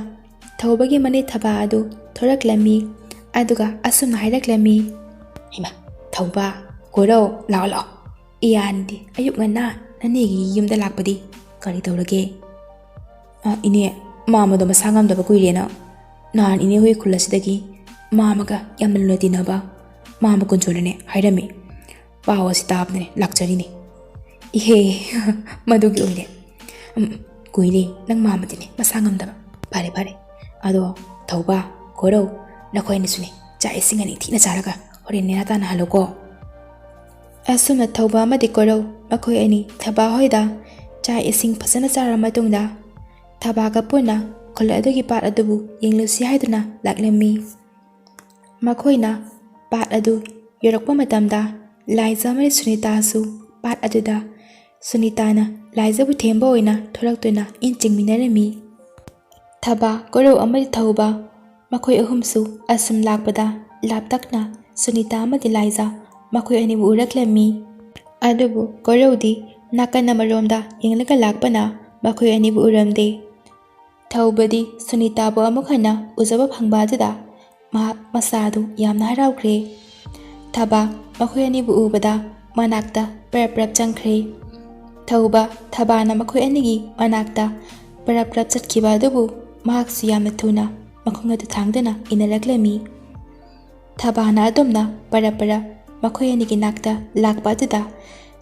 ꯊꯧꯕꯒꯤ ꯃꯅꯦ ꯊꯕꯥ ꯑꯗꯨ ꯊꯣꯔꯛꯂꯝꯃꯤ꯫ ꯑꯗꯨꯒ ꯑꯁꯨꯝꯅ ꯍꯥꯏꯔꯛꯂꯝꯃꯤ꯫ "ꯍꯩꯃꯥ, ꯊꯧꯕ, ꯀꯣꯏꯔꯧ, ꯂꯥꯛꯑꯣ, ꯂꯥꯛꯑꯣ꯫ ꯏꯌꯥꯟꯗꯤ ꯑꯌꯨꯛ ꯉꯟꯅ ꯅꯅꯦꯒꯤ ꯌꯨꯝꯗ ꯂꯥꯛꯄꯗꯤ ꯀꯔꯤ ꯇꯧꯔꯒꯦ?" "ꯑ, ꯏꯅꯦ, ꯃꯥꯃꯗꯣ ꯃꯁꯥ ꯉꯝꯗꯕ ꯀꯨꯏꯔꯦꯅ ꯅꯍꯥꯟ ꯏꯅꯦ ꯍꯣꯏ ꯈꯨꯜ ꯑꯁꯤꯗꯒꯤ ꯃꯥꯃꯒ ꯌꯥꯝꯅ ꯂꯨꯅ ꯇꯤꯟꯅꯕ ꯃꯥꯃ ꯀꯨꯟꯖꯣꯅꯅꯦ ꯍꯥꯏꯔꯝꯃꯤ꯫ ꯄꯥꯎ ꯑꯁꯤ ꯇꯥꯕꯗꯅꯦ ꯂꯥꯛꯆꯔꯤꯅꯤ꯫" "ꯏꯍꯦ, ꯃꯗꯨꯒꯤ ꯑꯣꯏꯔꯦ꯫ ꯎꯝ, ꯀꯨꯏꯔꯦ ꯅꯪ ꯃꯥꯃꯗꯤꯅꯦ ꯃꯁꯥ ꯉꯝꯗꯕ꯫ ꯐꯔꯦ, ꯐꯔꯦ꯫ ꯑꯗꯣ ꯊꯧꯕ, ꯀꯣꯏꯔꯧ, ꯅꯈꯣꯏ ꯑꯅꯤꯁꯨꯅꯦ ꯆꯥꯛ ꯏꯁꯤꯡ ꯑꯅꯤ ꯊꯤꯅ ꯆꯥꯔꯒ ꯍꯣꯔꯦꯟ ꯅꯦꯅꯥ ꯇꯥꯅ ꯍꯜꯂꯨꯀꯣ꯫" ꯑꯁꯨꯝꯅ ꯊꯧꯕ ꯑꯃꯗꯤ ꯀꯣꯏꯔꯧ ꯃꯈꯣꯏ ꯑꯅꯤ ꯊꯕꯥ ꯍꯣꯏꯗ ꯆꯥꯛ ꯏꯁꯤꯡ ꯐꯖꯅ ꯆꯥꯔꯕ ꯃꯇꯨꯡꯗ ꯊꯕꯥꯒ ꯄꯨꯟꯅ ꯈꯨꯜ ꯑꯗꯨꯒꯤ ꯄꯥꯠ ꯑꯗꯨꯕꯨ ꯌꯦꯡꯂꯨꯁꯤ ꯍꯥꯏꯗꯨꯅ ꯂꯥꯛꯂꯝꯃꯤ꯫ ꯃꯈꯣꯏꯅ ꯄꯥꯠ ꯑꯗꯨ ꯌꯧꯔꯛꯄ ꯃꯇꯝꯗ ꯂꯥꯏꯖ ꯑꯃꯗꯤ ꯁꯨꯅꯤꯇꯥꯁꯨ ꯄꯥꯠ ꯑꯗꯨꯗ ꯁꯨꯅꯤꯇꯥꯅ ꯂꯥꯏꯖꯕꯨ ꯊꯦꯝꯕ ꯑꯣꯏꯅ ꯊꯣꯔꯛꯇꯨꯅ ꯏꯟ ꯆꯤꯡꯃꯤꯟꯅꯔꯝꯃꯤ꯫ ꯊꯕꯥ, ꯀꯣꯏꯔꯧ ꯑꯃꯗꯤ ꯊꯧꯕ ꯃꯈꯣꯏ ꯑꯍꯨꯝꯁꯨ ꯑꯁꯨꯝ ꯂꯥꯛꯄꯗ ꯂꯥꯞꯇꯛꯅ ꯁꯨꯅꯤꯇꯥ ꯑꯃꯗꯤ ꯂꯥꯏꯖ ꯃꯈꯣꯏ ꯑꯅꯤꯕꯨ ꯎꯔꯛꯂꯝꯃꯤ꯫ ꯑꯗꯨꯕꯨ ꯀꯣꯏꯔꯧꯗꯤ ꯅꯥꯀꯟ ꯑꯃꯔꯣꯝꯗ ꯌꯦꯡꯂꯒ ꯂꯥꯛꯄꯅ ꯃꯈꯣꯏ ꯑꯅꯤꯕꯨ ꯎꯔꯝꯗꯦ꯫ ꯊꯧꯕꯗꯤ ꯁꯨꯅꯤꯇꯥꯕꯨ ꯑꯃꯨꯛ ꯍꯟꯅ ꯎꯖꯕ ꯐꯪꯕ ꯑꯗꯨꯗ ꯃꯍꯥꯛ ꯃꯁꯥꯗꯨ ꯌꯥꯝꯅ ꯍꯔꯥꯎꯈ꯭ꯔꯦ꯫ ꯊꯕꯥ ꯃꯈꯣꯏ ꯑꯅꯤꯕꯨ ꯎꯕꯗ ꯃꯅꯥꯛꯇ ꯄꯔꯞ ꯄꯔꯞ ꯆꯪꯈ꯭ꯔꯦ꯫ ꯊꯧꯕ ꯊꯕꯥꯅ ꯃꯈꯣꯏ ꯑꯅꯤꯒꯤ ꯃꯅꯥꯛꯇ ꯄꯔꯞ ꯄꯔꯞ ꯆꯠꯈꯤꯕ ꯑꯗꯨꯕꯨ ꯃꯍꯥꯛꯁꯨ ꯌꯥꯝꯅ ꯊꯨꯅ ꯃꯈꯣꯡ ꯑꯗꯨ ꯊꯥꯡꯗꯨꯅ ꯏꯟꯅꯔꯛꯂꯝꯃꯤ꯫ ꯊꯕꯥꯅ ꯑꯗꯨꯝꯅ ꯄꯔꯞ ꯄꯔꯞ ꯃꯈꯣꯏ ꯑꯅꯤꯒꯤ ꯅꯥꯛꯇ ꯂꯥꯛꯄ ꯑꯗꯨꯗ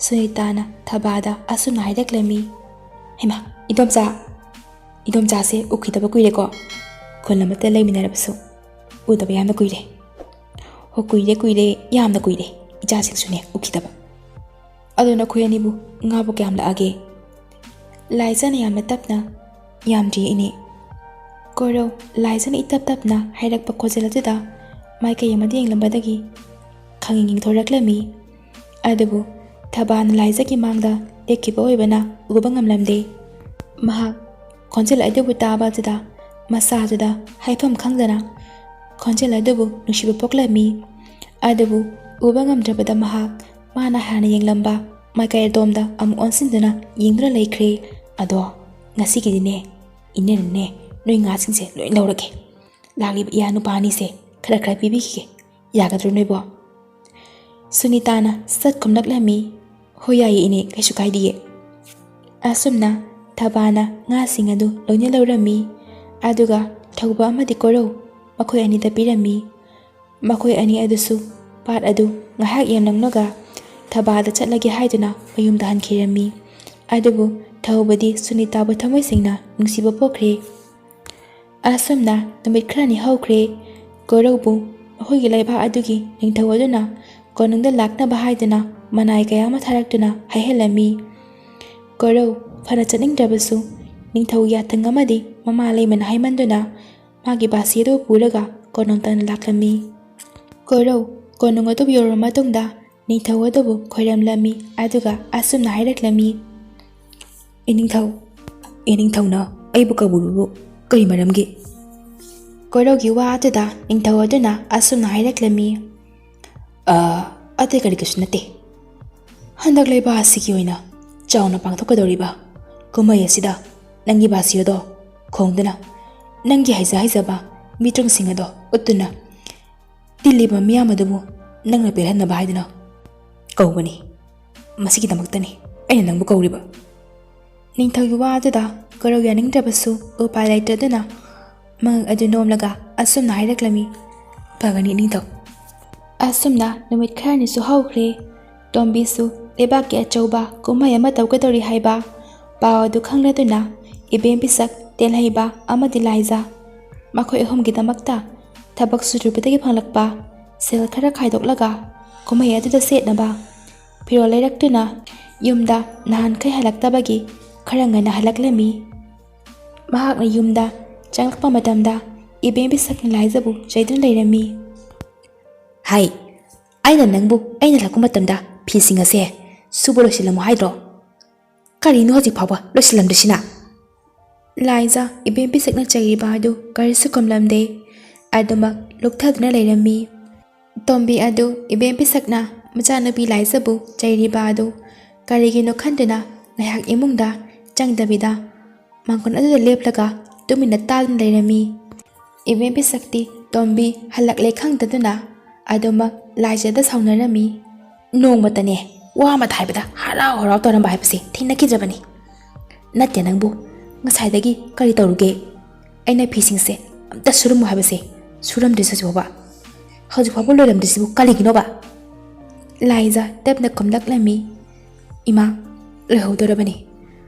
ꯁꯨꯅꯤꯇꯥꯅ ꯊꯕꯥꯗ ꯑꯁꯨꯝꯅ ꯍꯥꯏꯔꯛꯂꯝꯃꯤ, "ꯍꯩꯃꯥ, ꯏꯗꯣꯝꯆꯥ, ꯏꯗꯣꯝꯆꯥꯁꯦ ꯎꯈꯤꯗꯕ ꯀꯨꯏꯔꯦꯀꯣ꯫ ꯈꯨꯜ ꯑꯃꯠꯇ ꯂꯩꯃꯤꯟꯅꯔꯕꯁꯨ ꯎꯗꯕ ꯌꯥꯝꯅ ꯀꯨꯏꯔꯦ꯫ ꯍꯣ, ꯀꯨꯏꯔꯦ, ꯀꯨꯏꯔꯦ, ꯌꯥꯝꯅ ꯀꯨꯏꯔꯦ ꯏꯆꯥꯁꯤꯡꯁꯨꯅꯦ ꯎꯈꯤꯗꯕ꯫ ꯑꯗꯣ ꯅꯈꯣꯏ ꯑꯅꯤꯕꯨ ꯉꯥꯕꯨ ꯀꯌꯥꯝ ꯂꯥꯛꯑꯒꯦ?" ꯂꯥꯏꯖꯅ ꯌꯥꯝꯅ ꯇꯞꯅ, "ꯌꯥꯝꯗ꯭ꯔꯤ ꯏꯅꯦ꯫" ꯀꯣꯔꯧ ꯂꯥꯏꯖꯅ ꯏꯇꯞ ꯇꯞꯅ ꯍꯥꯏꯔꯛꯄ ꯈꯣꯟꯖꯦꯜ ꯑꯗꯨꯗ ꯃꯥꯏꯀꯩ ꯑꯃꯗ ꯌꯦꯡꯂꯝꯕꯗꯒꯤ ꯈꯪꯌꯦꯡ ꯌꯦꯡꯊꯣꯔꯛꯂꯝꯃꯤ꯫ ꯑꯗꯨꯕꯨ ꯊꯕꯥꯅ ꯂꯥꯏꯖꯒꯤ ꯃꯥꯡꯗ ꯂꯦꯞꯈꯤꯕ ꯑꯣꯏꯕꯅ ꯎꯕ ꯉꯝꯂꯝꯗꯦ꯫ ꯃꯍꯥꯛ ꯈꯣꯟꯖꯦꯜ ꯑꯗꯨꯕꯨ ꯇꯥꯕ ꯑꯗꯨꯗ ꯃꯁꯥꯗꯨꯗ ꯍꯥꯏꯐꯝ ꯈꯪꯗꯅ ꯈꯣꯟꯖꯦꯜ ꯑꯗꯨꯕꯨ ꯅꯨꯡꯁꯤꯕ ꯄꯣꯛꯂꯝꯃꯤ꯫ ꯑꯗꯨꯕꯨ ꯎꯕ ꯉꯝꯗ꯭ꯔꯕꯗ ꯃꯍꯥꯛ ꯃꯥꯅ ꯍꯥꯟꯅ ꯌꯦꯡꯂꯝꯕ ꯃꯥꯏꯀꯩ ꯑꯗꯣꯝꯗ ꯑꯃꯨꯛ ꯑꯣꯟꯁꯤꯟꯗꯨꯅ ꯌꯦꯡꯗꯨꯅ ꯂꯩꯈ꯭ꯔꯦ꯫ "ꯑꯗꯣ ꯉꯁꯤꯒꯤꯗꯤꯅꯦ, ꯏꯅꯦꯅꯅꯦ ꯅꯣꯏ ꯉꯥꯁꯤꯡꯁꯦ ꯂꯣꯏ ꯂꯧꯔꯒꯦ꯫ ꯂꯥꯛꯂꯤꯕ ꯏꯌꯥ ꯅꯨꯄꯥ ꯑꯅꯤꯁꯦ ꯈꯔ ꯈꯔ ꯄꯤꯕꯤꯈꯤꯒꯦ꯫ ꯌꯥꯒꯗ꯭ꯔꯣ ꯅꯣꯏꯕꯣ?" ꯁꯨꯅꯤꯇꯥꯅ ꯁꯠ ꯈꯨꯝꯂꯛꯂꯝꯃꯤ, "ꯍꯣꯏ, ꯌꯥꯏꯌꯦ ꯏꯅꯦ, ꯀꯩꯁꯨ ꯀꯥꯏꯗꯤꯌꯦ꯫" ꯑꯁꯨꯝꯅ ꯊꯕꯥꯅ ꯉꯥꯁꯤꯡ ꯑꯗꯨ ꯂꯣꯏꯅ ꯂꯧꯔꯝꯃꯤ꯫ ꯑꯗꯨꯒ ꯊꯧꯕ ꯑꯃꯗꯤ ꯀꯣꯔꯧ ꯃꯈꯣꯏ ꯑꯅꯤꯗ ꯄꯤꯔꯝꯃꯤ꯫ ꯃꯈꯣꯏ ꯑꯅꯤ ꯑꯗꯨꯁꯨ ꯄꯥꯠ ꯑꯗꯨ ꯉꯥꯏꯍꯥꯛ ꯌꯦꯡꯂꯝꯂꯒ ꯊꯕꯥꯗ ꯆꯠꯂꯒꯦ ꯍꯥꯏꯗꯨꯅ ꯃꯌꯨꯝꯗ ꯍꯟꯈꯤꯔꯝꯃꯤ꯫ ꯑꯗꯨꯕꯨ ꯊꯧꯕꯗꯤ ꯁꯨꯅꯤꯇꯥꯕꯨ ꯊꯃꯣꯏ ꯁꯦꯡꯅ ꯅꯨꯡꯁꯤꯕ ꯄꯣꯛꯈ꯭ꯔꯦ꯫ ꯑꯁꯨꯝꯅ ꯅꯨꯃꯤꯠ ꯈꯔꯅꯤ ꯍꯧꯈ꯭ꯔꯦ꯫ ꯀꯣꯔꯧꯕꯨ ꯃꯈꯣꯏꯒꯤ ꯂꯩꯕꯥꯛ ꯑꯗꯨꯒꯤ ꯅꯤꯡꯊꯧ ꯑꯗꯨꯅ ꯀꯣꯅꯨꯡꯗ ꯂꯥꯛꯅꯕ ꯍꯥꯏꯗꯨꯅ ꯃꯅꯥꯏ ꯀꯌꯥ ꯑꯃ ꯊꯥꯔꯛꯇꯨꯅ ꯍꯥꯏꯍꯜꯂꯝꯃꯤ꯫ ꯀꯣꯔꯧ ꯐꯅ ꯆꯠꯅꯤꯡꯗ꯭ꯔꯕꯁꯨ ꯅꯤꯡꯊꯧꯒꯤ ꯌꯥꯊꯪ ꯑꯃꯗꯤ ꯃꯃꯥ ꯂꯩꯃꯅ ꯍꯥꯏꯃꯟꯗꯨꯅ ꯃꯥꯒꯤ ꯕꯥꯁꯤ ꯑꯗꯨ ꯄꯨꯔꯒ ꯀꯣꯅꯨꯡ ꯇꯝꯅ ꯂꯥꯛꯂꯝꯃꯤ꯫ ꯀꯣꯔꯧ ꯀꯣꯅꯨꯡ ꯑꯗꯨꯕꯨ ꯌꯧꯔꯕ ꯃꯇꯨꯡꯗ ꯅꯤꯡꯊꯧ ꯑꯗꯨꯕꯨ ꯈꯣꯏꯔꯝꯂꯝꯃꯤ, ꯑꯗꯨꯒ ꯑꯁꯨꯝꯅ ꯍꯥꯏꯔꯛꯂꯝꯃꯤ, "ꯏꯅꯤꯡꯊꯧ, ꯏꯅꯤꯡꯊꯧꯅ ꯑꯩꯕꯨ ꯀꯧꯕꯤꯕꯕꯨ ꯀꯔꯤ ꯃꯔꯝꯒꯤ?" ꯀꯣꯔꯧꯒꯤ ꯋꯥ ꯑꯗꯨꯗ ꯅꯤꯡꯊꯧ ꯑꯗꯨꯅ ꯑꯁꯨꯝꯅ ꯍꯥꯏꯔꯛꯂꯝꯃꯤ, "ꯑ, ꯑꯇꯩ ꯀꯔꯤ ꯀꯩꯁꯨ ꯅꯠꯇꯦ꯫ ꯍꯟꯗꯛ ꯂꯩꯕꯥꯛ ꯑꯁꯤꯒꯤ ꯑꯣꯏꯅ ꯆꯥꯎꯅ ꯄꯥꯡꯊꯣꯛꯀꯗꯧꯔꯤꯕ ꯀꯨꯝꯍꯩ ꯑꯁꯤꯗ ꯅꯪꯒꯤ ꯕꯥꯁꯤꯌꯣꯗꯣ ꯈꯣꯡꯗꯨꯅ ꯅꯪꯒꯤ ꯍꯩꯖ ꯍꯩꯖꯕ ꯃꯤꯇ꯭ꯔꯪꯁꯤꯡ ꯑꯗꯣ ꯎꯠꯇꯨꯅ ꯇꯤꯜꯂꯤꯕ ꯃꯤꯌꯥꯝ ꯑꯗꯨꯕꯨ ꯅꯪꯅ ꯄꯦꯜꯍꯟꯅꯕ ꯍꯥꯏꯗꯨꯅ ꯀꯧꯕꯅꯤ꯫ ꯃꯁꯤꯒꯤꯗꯃꯛꯇꯅꯤ ꯑꯩꯅ ꯅꯪꯕꯨ ꯀꯧꯔꯤꯕ꯫" ꯅꯤꯡꯊꯧꯒꯤ ꯋꯥ ꯑꯗꯨꯗ ꯀꯣꯔꯧ ꯌꯥꯅꯤꯡꯗ꯭ꯔꯕꯁꯨ ꯎꯄꯥꯏ ꯂꯩꯇꯗꯨꯅ ꯃꯉꯛ ꯑꯗꯨ ꯅꯣꯝꯂꯒ ꯑꯁꯨꯝꯅ ꯍꯥꯏꯔꯛꯂꯝꯃꯤ, "ꯐꯒꯅꯤ ꯅꯤꯡꯊꯧ, ꯑꯁꯨꯝꯅ ꯅꯨꯃꯤꯠ ꯈꯔꯅꯤꯁꯨ ꯍꯧꯈ꯭ꯔꯦ꯫ ꯇꯣꯝꯕꯤꯁꯨ ꯂꯩꯕꯥꯛꯀꯤ ꯑꯆꯧꯕ ꯀꯨꯝꯍꯩ ꯑꯃ ꯇꯧꯒꯗꯧꯔꯤ ꯍꯥꯏꯕ ꯄꯥꯎ ꯑꯗꯨ ꯈꯪꯂꯗꯨꯅ ꯏꯕꯦꯝ ꯄꯤꯁꯛ, ꯇꯦꯜꯍꯩꯕ ꯑꯃꯗꯤ ꯂꯥꯏꯖꯥ, ꯃꯈꯣꯏ ꯑꯍꯨꯝꯒꯤꯗꯃꯛꯇ ꯊꯕꯛ ꯁꯨꯔꯨꯕꯗꯒꯤ ꯐꯪꯂꯛꯄ ꯁꯦꯜ ꯈꯔ ꯈꯥꯏꯗꯣꯛꯂꯒ ꯀꯨꯝꯍꯩ ꯑꯗꯨꯗ ꯁꯦꯠꯅꯕ ꯐꯤꯔꯣꯜ ꯂꯩꯔꯛꯇꯨꯅ ꯌꯨꯝꯗ ꯅꯍꯥꯟꯈꯩ ꯍꯜꯂꯛꯇꯕꯒꯤ ꯈꯔ ꯉꯟꯅ ꯍꯜꯂꯛꯂꯝꯃꯤ꯫ ꯃꯍꯥꯛꯅ ꯌꯨꯝꯗ ꯆꯪꯂꯛꯄ ꯃꯇꯝꯗ ꯏꯕꯦꯝ ꯄꯤꯁꯛꯅ ꯂꯥꯏꯖꯕꯨ ꯆꯩꯗꯨꯅ ꯂꯩꯔꯝꯃꯤ꯫ "ꯍꯥꯏ, ꯑꯩꯅ ꯅꯪꯕꯨ ꯑꯩꯅ ꯂꯥꯛꯄ ꯃꯇꯝꯗ ꯐꯤꯁꯤꯡ ꯑꯁꯦ ꯁꯨꯕ ꯂꯣꯏꯁꯤꯜꯂꯝꯃꯨ ꯍꯥꯏꯗ꯭ꯔꯣ? ꯀꯔꯤꯅꯣ ꯍꯧꯖꯤꯛ ꯐꯥꯎꯕ ꯂꯣꯏꯁꯤꯜꯂꯝꯗ꯭ꯔꯤꯁꯤꯅ?" ꯂꯥꯏꯖꯥ ꯏꯕꯦꯝ ꯄꯤꯁꯛꯅ ꯆꯩꯔꯤꯕ ꯑꯗꯨ ꯀꯔꯤꯁꯨ ꯈꯨꯝꯂꯝꯗꯦ꯫ ꯑꯗꯨꯃꯛ ꯂꯨꯞꯊꯗꯨꯅ ꯂꯩꯔꯝꯃꯤ꯫ ꯇꯣꯝꯕꯤ ꯑꯗꯨ ꯏꯕꯦꯝ ꯄꯤꯁꯛꯅ ꯃꯆꯥꯅꯨꯄꯤ ꯂꯥꯏꯖꯕꯨ ꯆꯩꯔꯤꯕ ꯑꯗꯨ ꯀꯔꯤꯒꯤꯅꯣ ꯈꯟꯗꯨꯅ ꯉꯥꯏꯍꯥꯛ ꯏꯃꯨꯡꯗ ꯆꯪꯗꯕꯤꯗ ꯃꯥꯡꯒꯣꯜ ꯑꯗꯨꯗ ꯂꯦꯞꯂꯒ ꯇꯨꯃꯤꯟꯅ ꯇꯥꯗꯨꯅ ꯂꯩꯔꯝꯃꯤ꯫ ꯏꯕꯦꯝ ꯄꯤꯁꯛꯇꯤ ꯇꯣꯝꯕꯤ ꯍꯜꯂꯛꯂꯦ ꯈꯪꯗꯗꯨꯅ ꯑꯗꯨꯃꯛ ꯂꯥꯏꯖꯗ ꯁꯥꯎꯅꯔꯝꯃꯤ꯫ "ꯅꯣꯡꯃꯇꯅꯦ ꯋꯥ ꯑꯃ ꯍꯥꯏꯕꯗ ꯍꯔꯥꯎ ꯍꯔꯥꯎ ꯇꯧꯔꯝꯕ ꯍꯥꯏꯕꯁꯦ ꯊꯦꯡꯅꯈꯤꯗ꯭ꯔꯕꯅꯤ꯫ ꯅꯠꯇꯦ ꯅꯪꯕꯨ, ꯉꯁꯥꯏꯗꯒꯤ ꯀꯔꯤ ꯇꯧꯔꯨꯒꯦ? ꯑꯩꯅ ꯐꯤꯁꯤꯡꯁꯦ ꯑꯝꯇ ꯁꯨꯔꯝꯃꯨ ꯍꯥꯏꯕꯁꯦ ꯁꯨꯔꯝꯗ꯭ꯔꯤꯁꯦ ꯍꯧꯖꯤꯛ ꯐꯥꯎꯕ꯫ ꯍꯧꯖꯤꯛ ꯐꯥꯎꯕ ꯂꯣꯏꯔꯝꯗ꯭ꯔꯤꯁꯤꯕꯨ ꯀꯔꯤꯒꯤꯅꯣꯕ?" ꯂꯥꯏꯖ ꯇꯞꯅ ꯈꯨꯝꯂꯛꯂꯝꯃꯤ꯫ "ꯏꯃꯥ, ꯂꯣꯏꯍꯧꯗꯣꯔꯕꯅꯤ꯫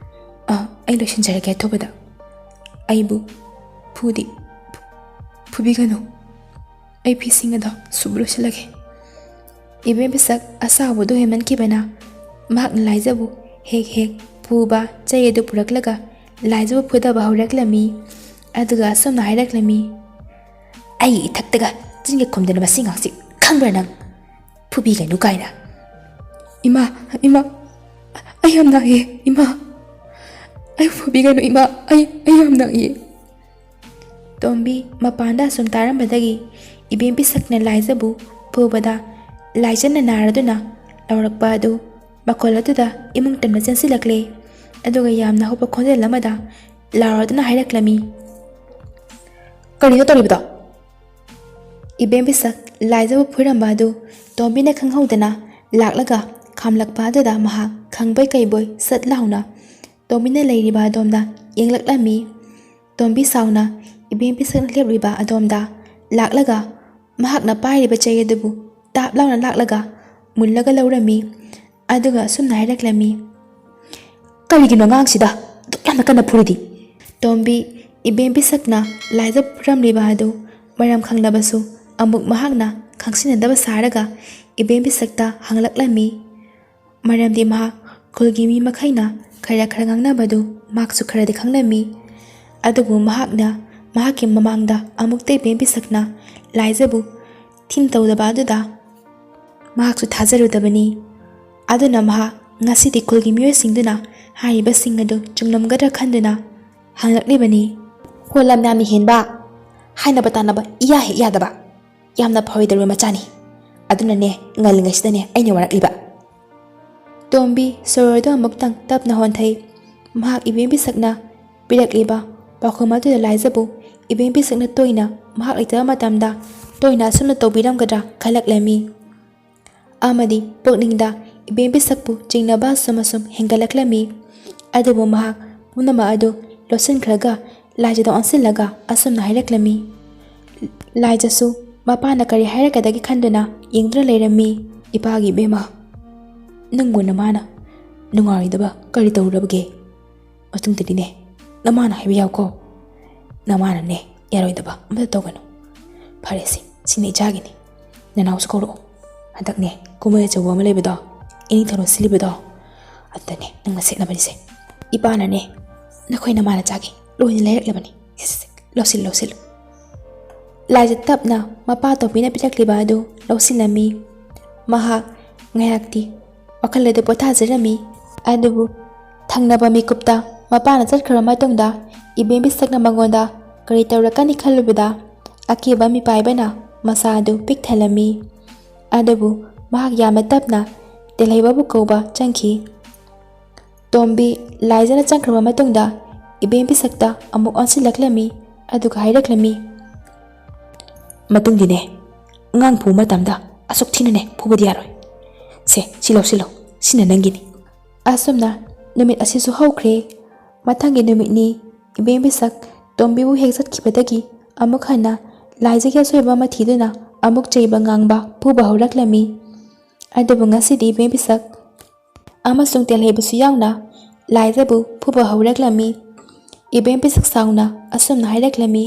ꯑ, ꯑꯩ ꯂꯣꯏꯁꯤꯟꯖꯔꯒꯦ ꯑꯊꯨꯕꯗ꯫ ꯑꯩꯕꯨ ꯐꯨꯗꯤ ꯐꯨꯕꯤꯒꯅꯨ꯫ ꯑꯩ ꯐꯤꯁꯤꯡ ꯑꯗꯣ ꯁꯨꯕ ꯂꯣꯏꯁꯤꯜꯂꯒꯦ꯫" ꯏꯕꯦꯝ ꯄꯤꯁꯛ ꯑꯁꯥꯎꯕꯗꯨ ꯍꯦꯟꯃꯟꯈꯤꯕꯅ ꯃꯍꯥꯛꯅ ꯂꯥꯏꯖꯕꯨ ꯍꯦꯛ ꯍꯦꯛ ꯐꯨꯕ ꯆꯩ ꯑꯗꯨ ꯄꯨꯔꯛꯂꯒ ꯂꯥꯏꯖꯕꯨ ꯐꯨꯗꯕ ꯍꯧꯔꯛꯂꯝꯃꯤ꯫ ꯑꯗꯨꯒ ꯑꯁꯨꯝꯅ ꯍꯥꯏꯔꯛꯂꯝꯃꯤ꯫ "ꯑꯩꯒꯤ ꯏꯊꯛꯇꯒ ꯆꯤꯟꯒ ꯈꯨꯝꯗꯅ ꯃꯁꯤ ꯉꯥꯡꯁꯤ ꯈꯪꯕ꯭ꯔꯥ ꯅꯪ? ꯐꯨꯕꯤꯒꯅꯨ ꯀꯥꯏꯅ꯫ ꯏꯃꯥ, ꯏꯃꯥ, ꯑꯩ ꯌꯥꯝ ꯅꯥꯏꯌꯦ, ꯏꯃꯥ꯫ ꯑꯩ ꯐꯨꯕꯤꯒꯅꯨ, ꯏꯃꯥ, ꯑꯩ, ꯑꯩ ꯌꯥꯝ ꯅꯥꯏꯌꯦ꯫" ꯇꯣꯝꯕꯤ ꯃꯄꯥꯟꯗ ꯑꯁꯨꯝ ꯇꯥꯔꯝꯕꯗꯒꯤ ꯏꯕꯦꯝ ꯄꯤꯁꯛꯅ ꯂꯥꯏꯖꯕꯨ ꯐꯨꯕꯗ ꯂꯥꯏꯖꯅ ꯅꯥꯔꯗꯨꯅ ꯂꯥꯎꯔꯛꯄ ꯑꯗꯨ ꯃꯈꯣꯜ ꯑꯗꯨꯗ ꯏꯃꯨꯡ ꯇꯝꯅ ꯆꯦꯟꯁꯤꯜꯂꯛꯂꯦ꯫ ꯑꯗꯨꯒ ꯌꯥꯝꯅ ꯍꯧꯕ ꯈꯣꯟꯖꯦꯜ ꯑꯃꯗ ꯂꯥꯎꯔꯗꯨꯅ ꯍꯥꯏꯔꯛꯂꯝꯃꯤ꯫ "ꯀꯔꯤꯅꯣ ꯇꯧꯔꯤꯕꯗꯣ?" ꯏꯕꯦꯝ ꯄꯤꯁꯛ ꯂꯥꯏꯖꯕꯨ ꯐꯨꯔꯝꯕ ꯑꯗꯨ ꯇꯣꯝꯕꯤꯅ ꯈꯪꯍꯧꯗꯅ ꯂꯥꯛꯂꯒ ꯈꯥꯝꯂꯛꯄ ꯑꯗꯨꯗ ꯃꯍꯥꯛ ꯈꯪꯕꯣꯏ ꯀꯩꯕꯣꯏ ꯁꯠ ꯂꯥꯎꯅ ꯇꯣꯝꯕꯤꯅ ꯂꯩꯔꯤꯕ ꯑꯗꯣꯝꯗ ꯌꯦꯡꯂꯛꯂꯝꯃꯤ꯫ ꯇꯣꯝꯕꯤ ꯁꯥꯎꯅ ꯏꯕꯦꯝ ꯄꯤꯁꯛꯅ ꯂꯦꯞꯂꯤꯕ ꯑꯗꯣꯝꯗ ꯂꯥꯛꯂꯒ ꯃꯍꯥꯛꯅ ꯄꯥꯏꯔꯤꯕ ꯆꯩ ꯑꯗꯨꯕꯨ ꯇꯥꯞ ꯂꯥꯎꯅ ꯂꯥꯛꯂꯒ ꯃꯨꯜꯂꯒ ꯂꯧꯔꯝꯃꯤ꯫ ꯑꯗꯨꯒ ꯑꯁꯨꯝꯅ ꯍꯥꯏꯔꯛꯂꯝꯃꯤ, "ꯀꯔꯤꯒꯤꯅꯣ ꯑꯉꯥꯡꯁꯤꯗ ꯑꯗꯨꯛ ꯌꯥꯝꯅ ꯀꯟꯅ ꯐꯨꯔꯤꯗꯤ?" ꯇꯣꯝꯕꯤ, ꯏꯕꯦꯝ ꯄꯤꯁꯛꯅ ꯂꯥꯏꯖ ꯐꯨꯔꯝꯂꯤꯕ ꯑꯗꯨ ꯃꯔꯝ ꯈꯪꯂꯕꯁꯨ ꯑꯃꯨꯛ ꯃꯍꯥꯛꯅ ꯈꯪꯁꯤꯟꯅꯗꯕ ꯁꯥꯔꯒ ꯏꯕꯦꯝ ꯄꯤꯁꯛꯇ ꯍꯪꯂꯛꯂꯝꯃꯤ꯫ ꯃꯔꯝꯗꯤ ꯃꯍꯥꯛ ꯈꯨꯜꯒꯤ ꯃꯤ ꯃꯈꯩꯅ ꯈꯔ ꯈꯔ ꯉꯥꯡꯅꯕꯗꯨ ꯃꯍꯥꯛꯁꯨ ꯈꯔꯗꯤ ꯈꯪꯂꯝꯃꯤ꯫ ꯑꯗꯨꯕꯨ ꯃꯍꯥꯛꯅ ꯃꯍꯥꯛꯀꯤ ꯃꯃꯥꯡꯗ ꯑꯃꯨꯛꯇ ꯏꯕꯦꯝ ꯄꯤꯁꯛꯅ ꯂꯥꯏꯖꯕꯨ ꯊꯤꯅ ꯇꯧꯗꯕ ꯑꯗꯨꯗ ꯃꯍꯥꯛꯁꯨ ꯊꯥꯖꯔꯨꯗꯕꯅꯤ꯫ ꯑꯗꯨꯅ ꯃꯍꯥꯛ ꯉꯁꯤꯗꯤ ꯈꯨꯜꯒꯤ ꯃꯤꯑꯣꯏꯁꯤꯡꯗꯨꯅ ꯍꯥꯏꯔꯤꯕꯁꯤꯡ ꯑꯗꯨ ꯆꯨꯝꯂꯝꯒꯗ꯭ꯔꯥ ꯈꯟꯗꯨꯅ ꯍꯪꯂꯛꯂꯤꯕꯅꯤ꯫ "ꯍꯣ, ꯂꯝ ꯌꯥꯝꯅ ꯍꯦꯟꯕ, ꯍꯥꯏꯅꯕ ꯇꯥꯅꯕ ꯏꯌꯥ ꯍꯦꯛ ꯌꯥꯗꯕ, ꯌꯥꯝꯅ ꯐꯔꯣꯏꯗꯧꯔꯤꯕ ꯃꯆꯥꯅꯤ꯫ ꯑꯗꯨꯅꯅꯦ, ꯉꯜꯂꯤꯉꯩꯁꯤꯗꯅꯦ ꯑꯩꯅ ꯋꯥꯔꯛꯂꯤꯕ꯫" ꯇꯣꯝꯕꯤ ꯁꯣꯔꯗꯨ ꯑꯃꯨꯛꯇꯪ ꯇꯞꯅ ꯍꯣꯟꯊꯩ꯫ ꯃꯍꯥꯛ ꯏꯕꯦꯝ ꯄꯤꯁꯛꯅ ꯄꯤꯔꯛꯂꯤꯕ ꯄꯥꯎꯈꯨꯝ ꯑꯗꯨꯗ ꯂꯥꯏꯖꯕꯨ ꯏꯕꯦꯝ ꯄꯤꯁꯛꯅ ꯇꯣꯏꯅ ꯃꯍꯥꯛ ꯂꯩꯇꯕ ꯃꯇꯝꯗ ꯇꯣꯏꯅ ꯑꯁꯨꯝꯅ ꯇꯧꯕꯤꯔꯝꯒꯗ꯭ꯔꯥ ꯈꯜꯂꯛꯂꯝꯃꯤ꯫ ꯑꯃꯗꯤ ꯄꯨꯛꯅꯤꯡꯗ ꯏꯕꯦꯝ ꯄꯤꯁꯛꯄꯨ ꯆꯤꯡꯅꯕ ꯑꯁꯨꯝ ꯑꯁꯨꯝ ꯍꯦꯟꯒꯠꯂꯛꯂꯝꯃꯤ꯫ ꯑꯗꯨꯕꯨ ꯃꯍꯥꯛ ꯄꯨꯝꯅꯃꯛ ꯑꯗꯨ ꯂꯣꯠꯁꯤꯟꯈ꯭ꯔꯒ ꯂꯥꯏꯖꯗ ꯑꯣꯟꯁꯤꯜꯂꯒ ꯑꯁꯨꯝꯅ ꯍꯥꯏꯔꯛꯂꯝꯃꯤ꯫ ꯂꯥꯏꯖꯁꯨ ꯃꯄꯥꯅ ꯀꯔꯤ ꯍꯥꯏꯔꯛꯀꯗꯒꯦ ꯈꯟꯗꯨꯅ ꯌꯦꯡꯗꯨꯅ ꯂꯩꯔꯝꯃꯤ꯫ "ꯏꯄꯥꯒꯤ ꯏꯕꯦꯝꯃ, ꯅꯪꯕꯨ ꯅꯃꯥꯅ ꯅꯨꯡꯉꯥꯏꯔꯣꯏꯗꯕ ꯀꯔꯤ ꯇꯧꯔꯨꯔꯕꯒꯦ? ꯃꯇꯨꯡꯗꯗꯤꯅꯦ, ꯅꯃꯥꯅ ꯍꯥꯏꯕ ꯌꯥꯎꯀꯣ꯫ ꯅꯃꯥꯅꯅꯦ, ꯌꯥꯔꯣꯏꯗꯕ ꯑꯃꯇ ꯇꯧꯒꯅꯨ꯫ ꯐꯔꯦꯁꯦ, ꯁꯤꯅ ꯏꯆꯥꯒꯤꯅꯤ꯫ ꯅꯅꯥꯎꯁꯨ ꯀꯧꯔꯛꯑꯣ꯫ ꯍꯟꯗꯛꯅꯦ, ꯀꯨꯝꯍꯩ ꯑꯆꯧꯕ ꯑꯃ ꯂꯩꯕꯗꯣ, ꯏꯅꯤꯡꯊꯧꯅ ꯁꯤꯜꯂꯤꯕꯗꯣ, ꯑꯗꯨꯗꯅꯦ ꯅꯪꯅ ꯁꯦꯠꯅꯕꯅꯤꯁꯦ꯫ ꯏꯄꯥꯅꯅꯦ, ꯅꯈꯣꯏ ꯅꯃꯥꯅ ꯆꯥꯒꯦ ꯂꯣꯏꯅ ꯂꯩꯔꯛꯂꯕꯅꯤ꯫ ꯁꯦ, ꯁꯦ, ꯁꯦ, ꯂꯧꯁꯤꯜꯂꯨ, ꯂꯧꯁꯤꯜꯂꯨ꯫" ꯂꯥꯏꯖ ꯇꯞꯅ ꯃꯄꯥ ꯇꯣꯝꯕꯤꯅ ꯄꯤꯔꯛꯂꯤꯕ ꯑꯗꯨ ꯂꯧꯁꯤꯜꯂꯝꯃꯤ꯫ ꯃꯍꯥꯛ ꯉꯥꯏꯍꯥꯛꯇꯤ ꯋꯥꯈꯜ ꯑꯗꯨ ꯄꯣꯊꯥꯖꯔꯝꯃꯤ꯫ ꯑꯗꯨꯕꯨ ꯊꯪꯅꯕ ꯃꯤꯀꯨꯞꯇ ꯃꯄꯥꯅ ꯆꯠꯈ꯭ꯔꯕ ꯃꯇꯨꯡꯗ ꯏꯕꯦꯝ ꯄꯤꯁꯛꯅ ꯃꯉꯣꯟꯗ ꯀꯔꯤ ꯇꯧꯔꯛꯀꯅꯤ ꯈꯜꯂꯨꯕꯗ ꯑꯀꯤꯕ ꯃꯤꯄꯥꯏꯕꯅ ꯃꯁꯥ ꯑꯗꯨ ꯄꯤꯛ ꯊꯜꯂꯝꯃꯤ꯫ ꯑꯗꯨꯕꯨ ꯃꯍꯥꯛ ꯌꯥꯝꯅ ꯇꯞꯅ ꯇꯦꯜꯍꯩꯕꯕꯨ ꯀꯧꯕ ꯆꯪꯈꯤ꯫ ꯇꯣꯝꯕꯤ ꯂꯥꯏꯖꯅ ꯆꯪꯈ꯭ꯔꯕ ꯃꯇꯨꯡꯗ ꯏꯕꯦꯝ ꯄꯤꯁꯛꯇ ꯑꯃꯨꯛ ꯑꯣꯟꯁꯤꯜꯂꯛꯂꯝꯃꯤ, ꯑꯗꯨꯒ ꯍꯥꯏꯔꯛꯂꯝꯃꯤ, "ꯃꯇꯨꯡꯗꯤꯅꯦ, ꯑꯉꯥꯡ ꯐꯨꯕ ꯃꯇꯝꯗ ꯑꯁꯨꯛ ꯊꯤꯅꯅꯦ ꯐꯨꯕꯗꯤ ꯌꯥꯔꯣꯏ꯫ ꯁꯦ, ꯁꯤ ꯂꯧꯁꯤꯜꯂꯣ, ꯁꯤꯅ ꯅꯪꯒꯤꯅꯤ꯫" ꯑꯁꯨꯝꯅ ꯅꯨꯃꯤꯠ ꯑꯁꯤꯁꯨ ꯍꯧꯈ꯭ꯔꯦ꯫ ꯃꯊꯪꯒꯤ ꯅꯨꯃꯤꯠꯅꯤ꯫ ꯏꯕꯦꯝ ꯄꯤꯁꯛ ꯇꯣꯝꯕꯤꯕꯨ ꯍꯦꯛ ꯆꯠꯈꯤꯕꯗꯒꯤ ꯑꯃꯨꯛ ꯍꯟꯅ ꯂꯥꯏꯖꯒꯤ ꯑꯁꯣꯏꯕ ꯑꯃ ꯊꯤꯗꯨꯅ ꯑꯃꯨꯛ ꯆꯩꯕ ꯉꯥꯡꯕ ꯐꯨꯕ ꯍꯧꯔꯛꯂꯝꯃꯤ꯫ ꯑꯗꯨꯕꯨ ꯉꯁꯤꯗꯤ ꯏꯕꯦꯝ ꯄꯤꯁꯛ ꯑꯃꯁꯨꯡ ꯇꯦꯜꯍꯩꯕꯁꯨ ꯌꯥꯎꯅ ꯂꯥꯏꯖꯕꯨ ꯐꯨꯕ ꯍꯧꯔꯛꯂꯝꯃꯤ꯫ ꯏꯕꯦꯝ ꯄꯤꯁꯛ ꯁꯥꯎꯅ ꯑꯁꯨꯝꯅ ꯍꯥꯏꯔꯛꯂꯝꯃꯤ,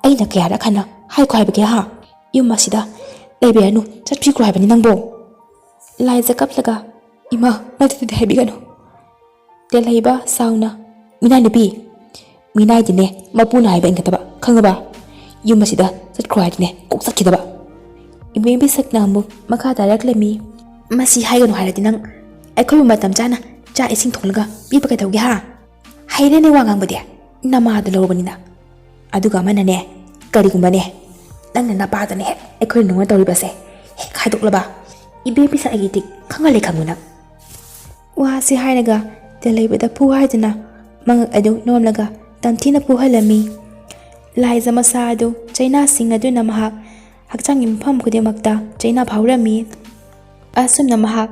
"ꯑꯩꯅ ꯀꯌꯥꯔꯛ ꯍꯟꯅ ꯍꯥꯏꯈꯣ ꯍꯥꯏꯕꯒꯦ ꯍꯥ? ꯌꯨꯝ ꯑꯁꯤꯗ ꯂꯩꯕꯤꯔꯅꯨ, ꯆꯠꯄꯤꯈ꯭ꯔꯣ ꯍꯥꯏꯕꯅꯤ ꯅꯪꯕꯣ?" ꯂꯥꯏꯖ ꯀꯞꯂꯒ, "ꯏꯃꯥ, ꯃꯗꯨꯗꯤ ꯍꯥꯏꯕꯤꯒꯅꯨ꯫" ꯇꯦꯜꯍꯩꯕ ꯁꯥꯎꯅ, "ꯃꯤꯅꯥꯏ ꯅꯨꯄꯤ, ꯃꯤꯅꯥꯏꯗꯤꯅꯦ ꯃꯄꯨꯅ ꯍꯥꯏꯕ ꯏꯟꯒꯗꯕ, ꯈꯪꯉꯕ? ꯌꯨꯝ ꯑꯁꯤꯗ ꯆꯠꯈ꯭ꯔꯣ ꯍꯥꯏꯗꯤꯅꯦ ꯀꯣꯛ ꯆꯠꯈꯤꯗꯕ꯫" ꯏꯕꯦꯝ ꯄꯤꯁꯛꯅ ꯑꯃꯨꯛ ꯃꯈꯥ ꯇꯥꯔꯛꯂꯝꯃꯤ, "ꯃꯁꯤ ꯍꯥꯏꯒꯅꯨ ꯍꯥꯏꯔꯗꯤ ꯅꯪ ꯑꯩꯈꯣꯏꯕꯨ ꯃꯇꯝ ꯆꯥꯅ ꯆꯥꯛ ꯏꯁꯤꯡ ꯊꯣꯡꯂꯒ ꯄꯤꯕ ꯀꯩꯗꯧꯒꯦ ꯍꯥ? ꯍꯩꯔꯦꯅꯦ ꯋꯥ ꯉꯥꯡꯕꯗꯤ, ꯅꯃꯥꯗꯣ ꯂꯧꯔꯕꯅꯤꯅ꯫ ꯑꯗꯨꯒ ꯑꯃꯅꯅꯦ, ꯀꯔꯤꯒꯨꯝꯕꯅꯦ ꯅꯪꯅ ꯅꯄꯥꯗꯅ ꯍꯦꯛ ꯑꯩꯈꯣꯏ ꯅꯉꯣꯟꯗ ꯇꯧꯔꯤꯕꯁꯦ ꯍꯦꯛ ꯍꯥꯏꯗꯣꯛꯂꯕ, ꯏꯕꯦꯝ ꯄꯤꯁꯛ ꯑꯩꯒꯤꯗꯤ ꯈꯪꯍꯜꯂꯦ ꯈꯪꯉꯨ ꯅꯪ꯫" ꯋꯥꯁꯤ ꯍꯥꯏꯔꯒ ꯇꯦꯜꯍꯩꯕꯗ ꯐꯨ ꯍꯥꯏꯗꯨꯅ ꯃꯉꯛ ꯑꯗꯨ ꯅꯣꯝꯂꯒ ꯇꯝꯊꯤꯅ ꯐꯨꯍꯜꯂꯝꯃꯤ꯫ ꯂꯥꯏꯖ ꯃꯁꯥ ꯑꯗꯨ ꯆꯩꯅꯥꯁꯤꯡ ꯑꯗꯨꯅ ꯃꯍꯥꯛ ꯍꯛꯆꯥꯡꯒꯤ ꯃꯐꯝ ꯈꯨꯗꯤꯡꯃꯛꯇ ꯆꯩꯅꯥ ꯐꯥꯎꯔꯝꯃꯤ꯫ ꯑꯁꯨꯝꯅ ꯃꯍꯥꯛ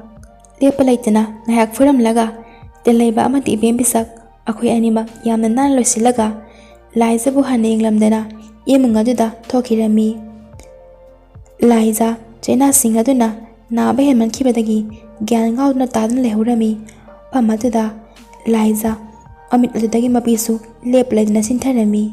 ꯂꯦꯞꯄ ꯂꯩꯇꯅ ꯉꯥꯏꯍꯥꯛ ꯐꯨꯔꯝꯂꯒ ꯇꯦꯜꯍꯩꯕ ꯑꯃꯗꯤ ꯏꯕꯦꯝ ꯄꯤꯁꯛ ꯑꯩꯈꯣꯏ ꯑꯅꯤꯃꯛ ꯌꯥꯝꯅ ꯅꯥꯟꯅ ꯂꯣꯏꯁꯤꯜꯂꯒ ꯂꯥꯏꯖꯕꯨ ꯍꯟꯅ ꯌꯦꯡꯂꯝꯗꯅ ꯏꯃꯨꯡ ꯑꯗꯨꯗ ꯊꯣꯛꯈꯤꯔꯝꯃꯤ꯫ ꯂꯥꯏꯖ ꯆꯩꯅꯥꯁꯤꯡ ꯑꯗꯨꯅ ꯅꯥꯕ ꯍꯦꯟꯃꯟꯈꯤꯕꯗꯒꯤ ꯒ꯭ꯌꯥꯟ ꯉꯥꯎꯗꯨꯅ ꯇꯥꯗꯨꯅ ꯂꯩꯍꯧꯔꯝꯃꯤ꯫ ꯃꯐꯝ ꯑꯗꯨꯗ ꯂꯥꯏꯖ ꯃꯃꯤꯠ ꯑꯗꯨꯗꯒꯤ ꯃꯄꯤꯁꯨ ꯂꯦꯞꯄ ꯂꯩꯇꯅ ꯆꯤꯟꯊꯔꯝꯃꯤ꯫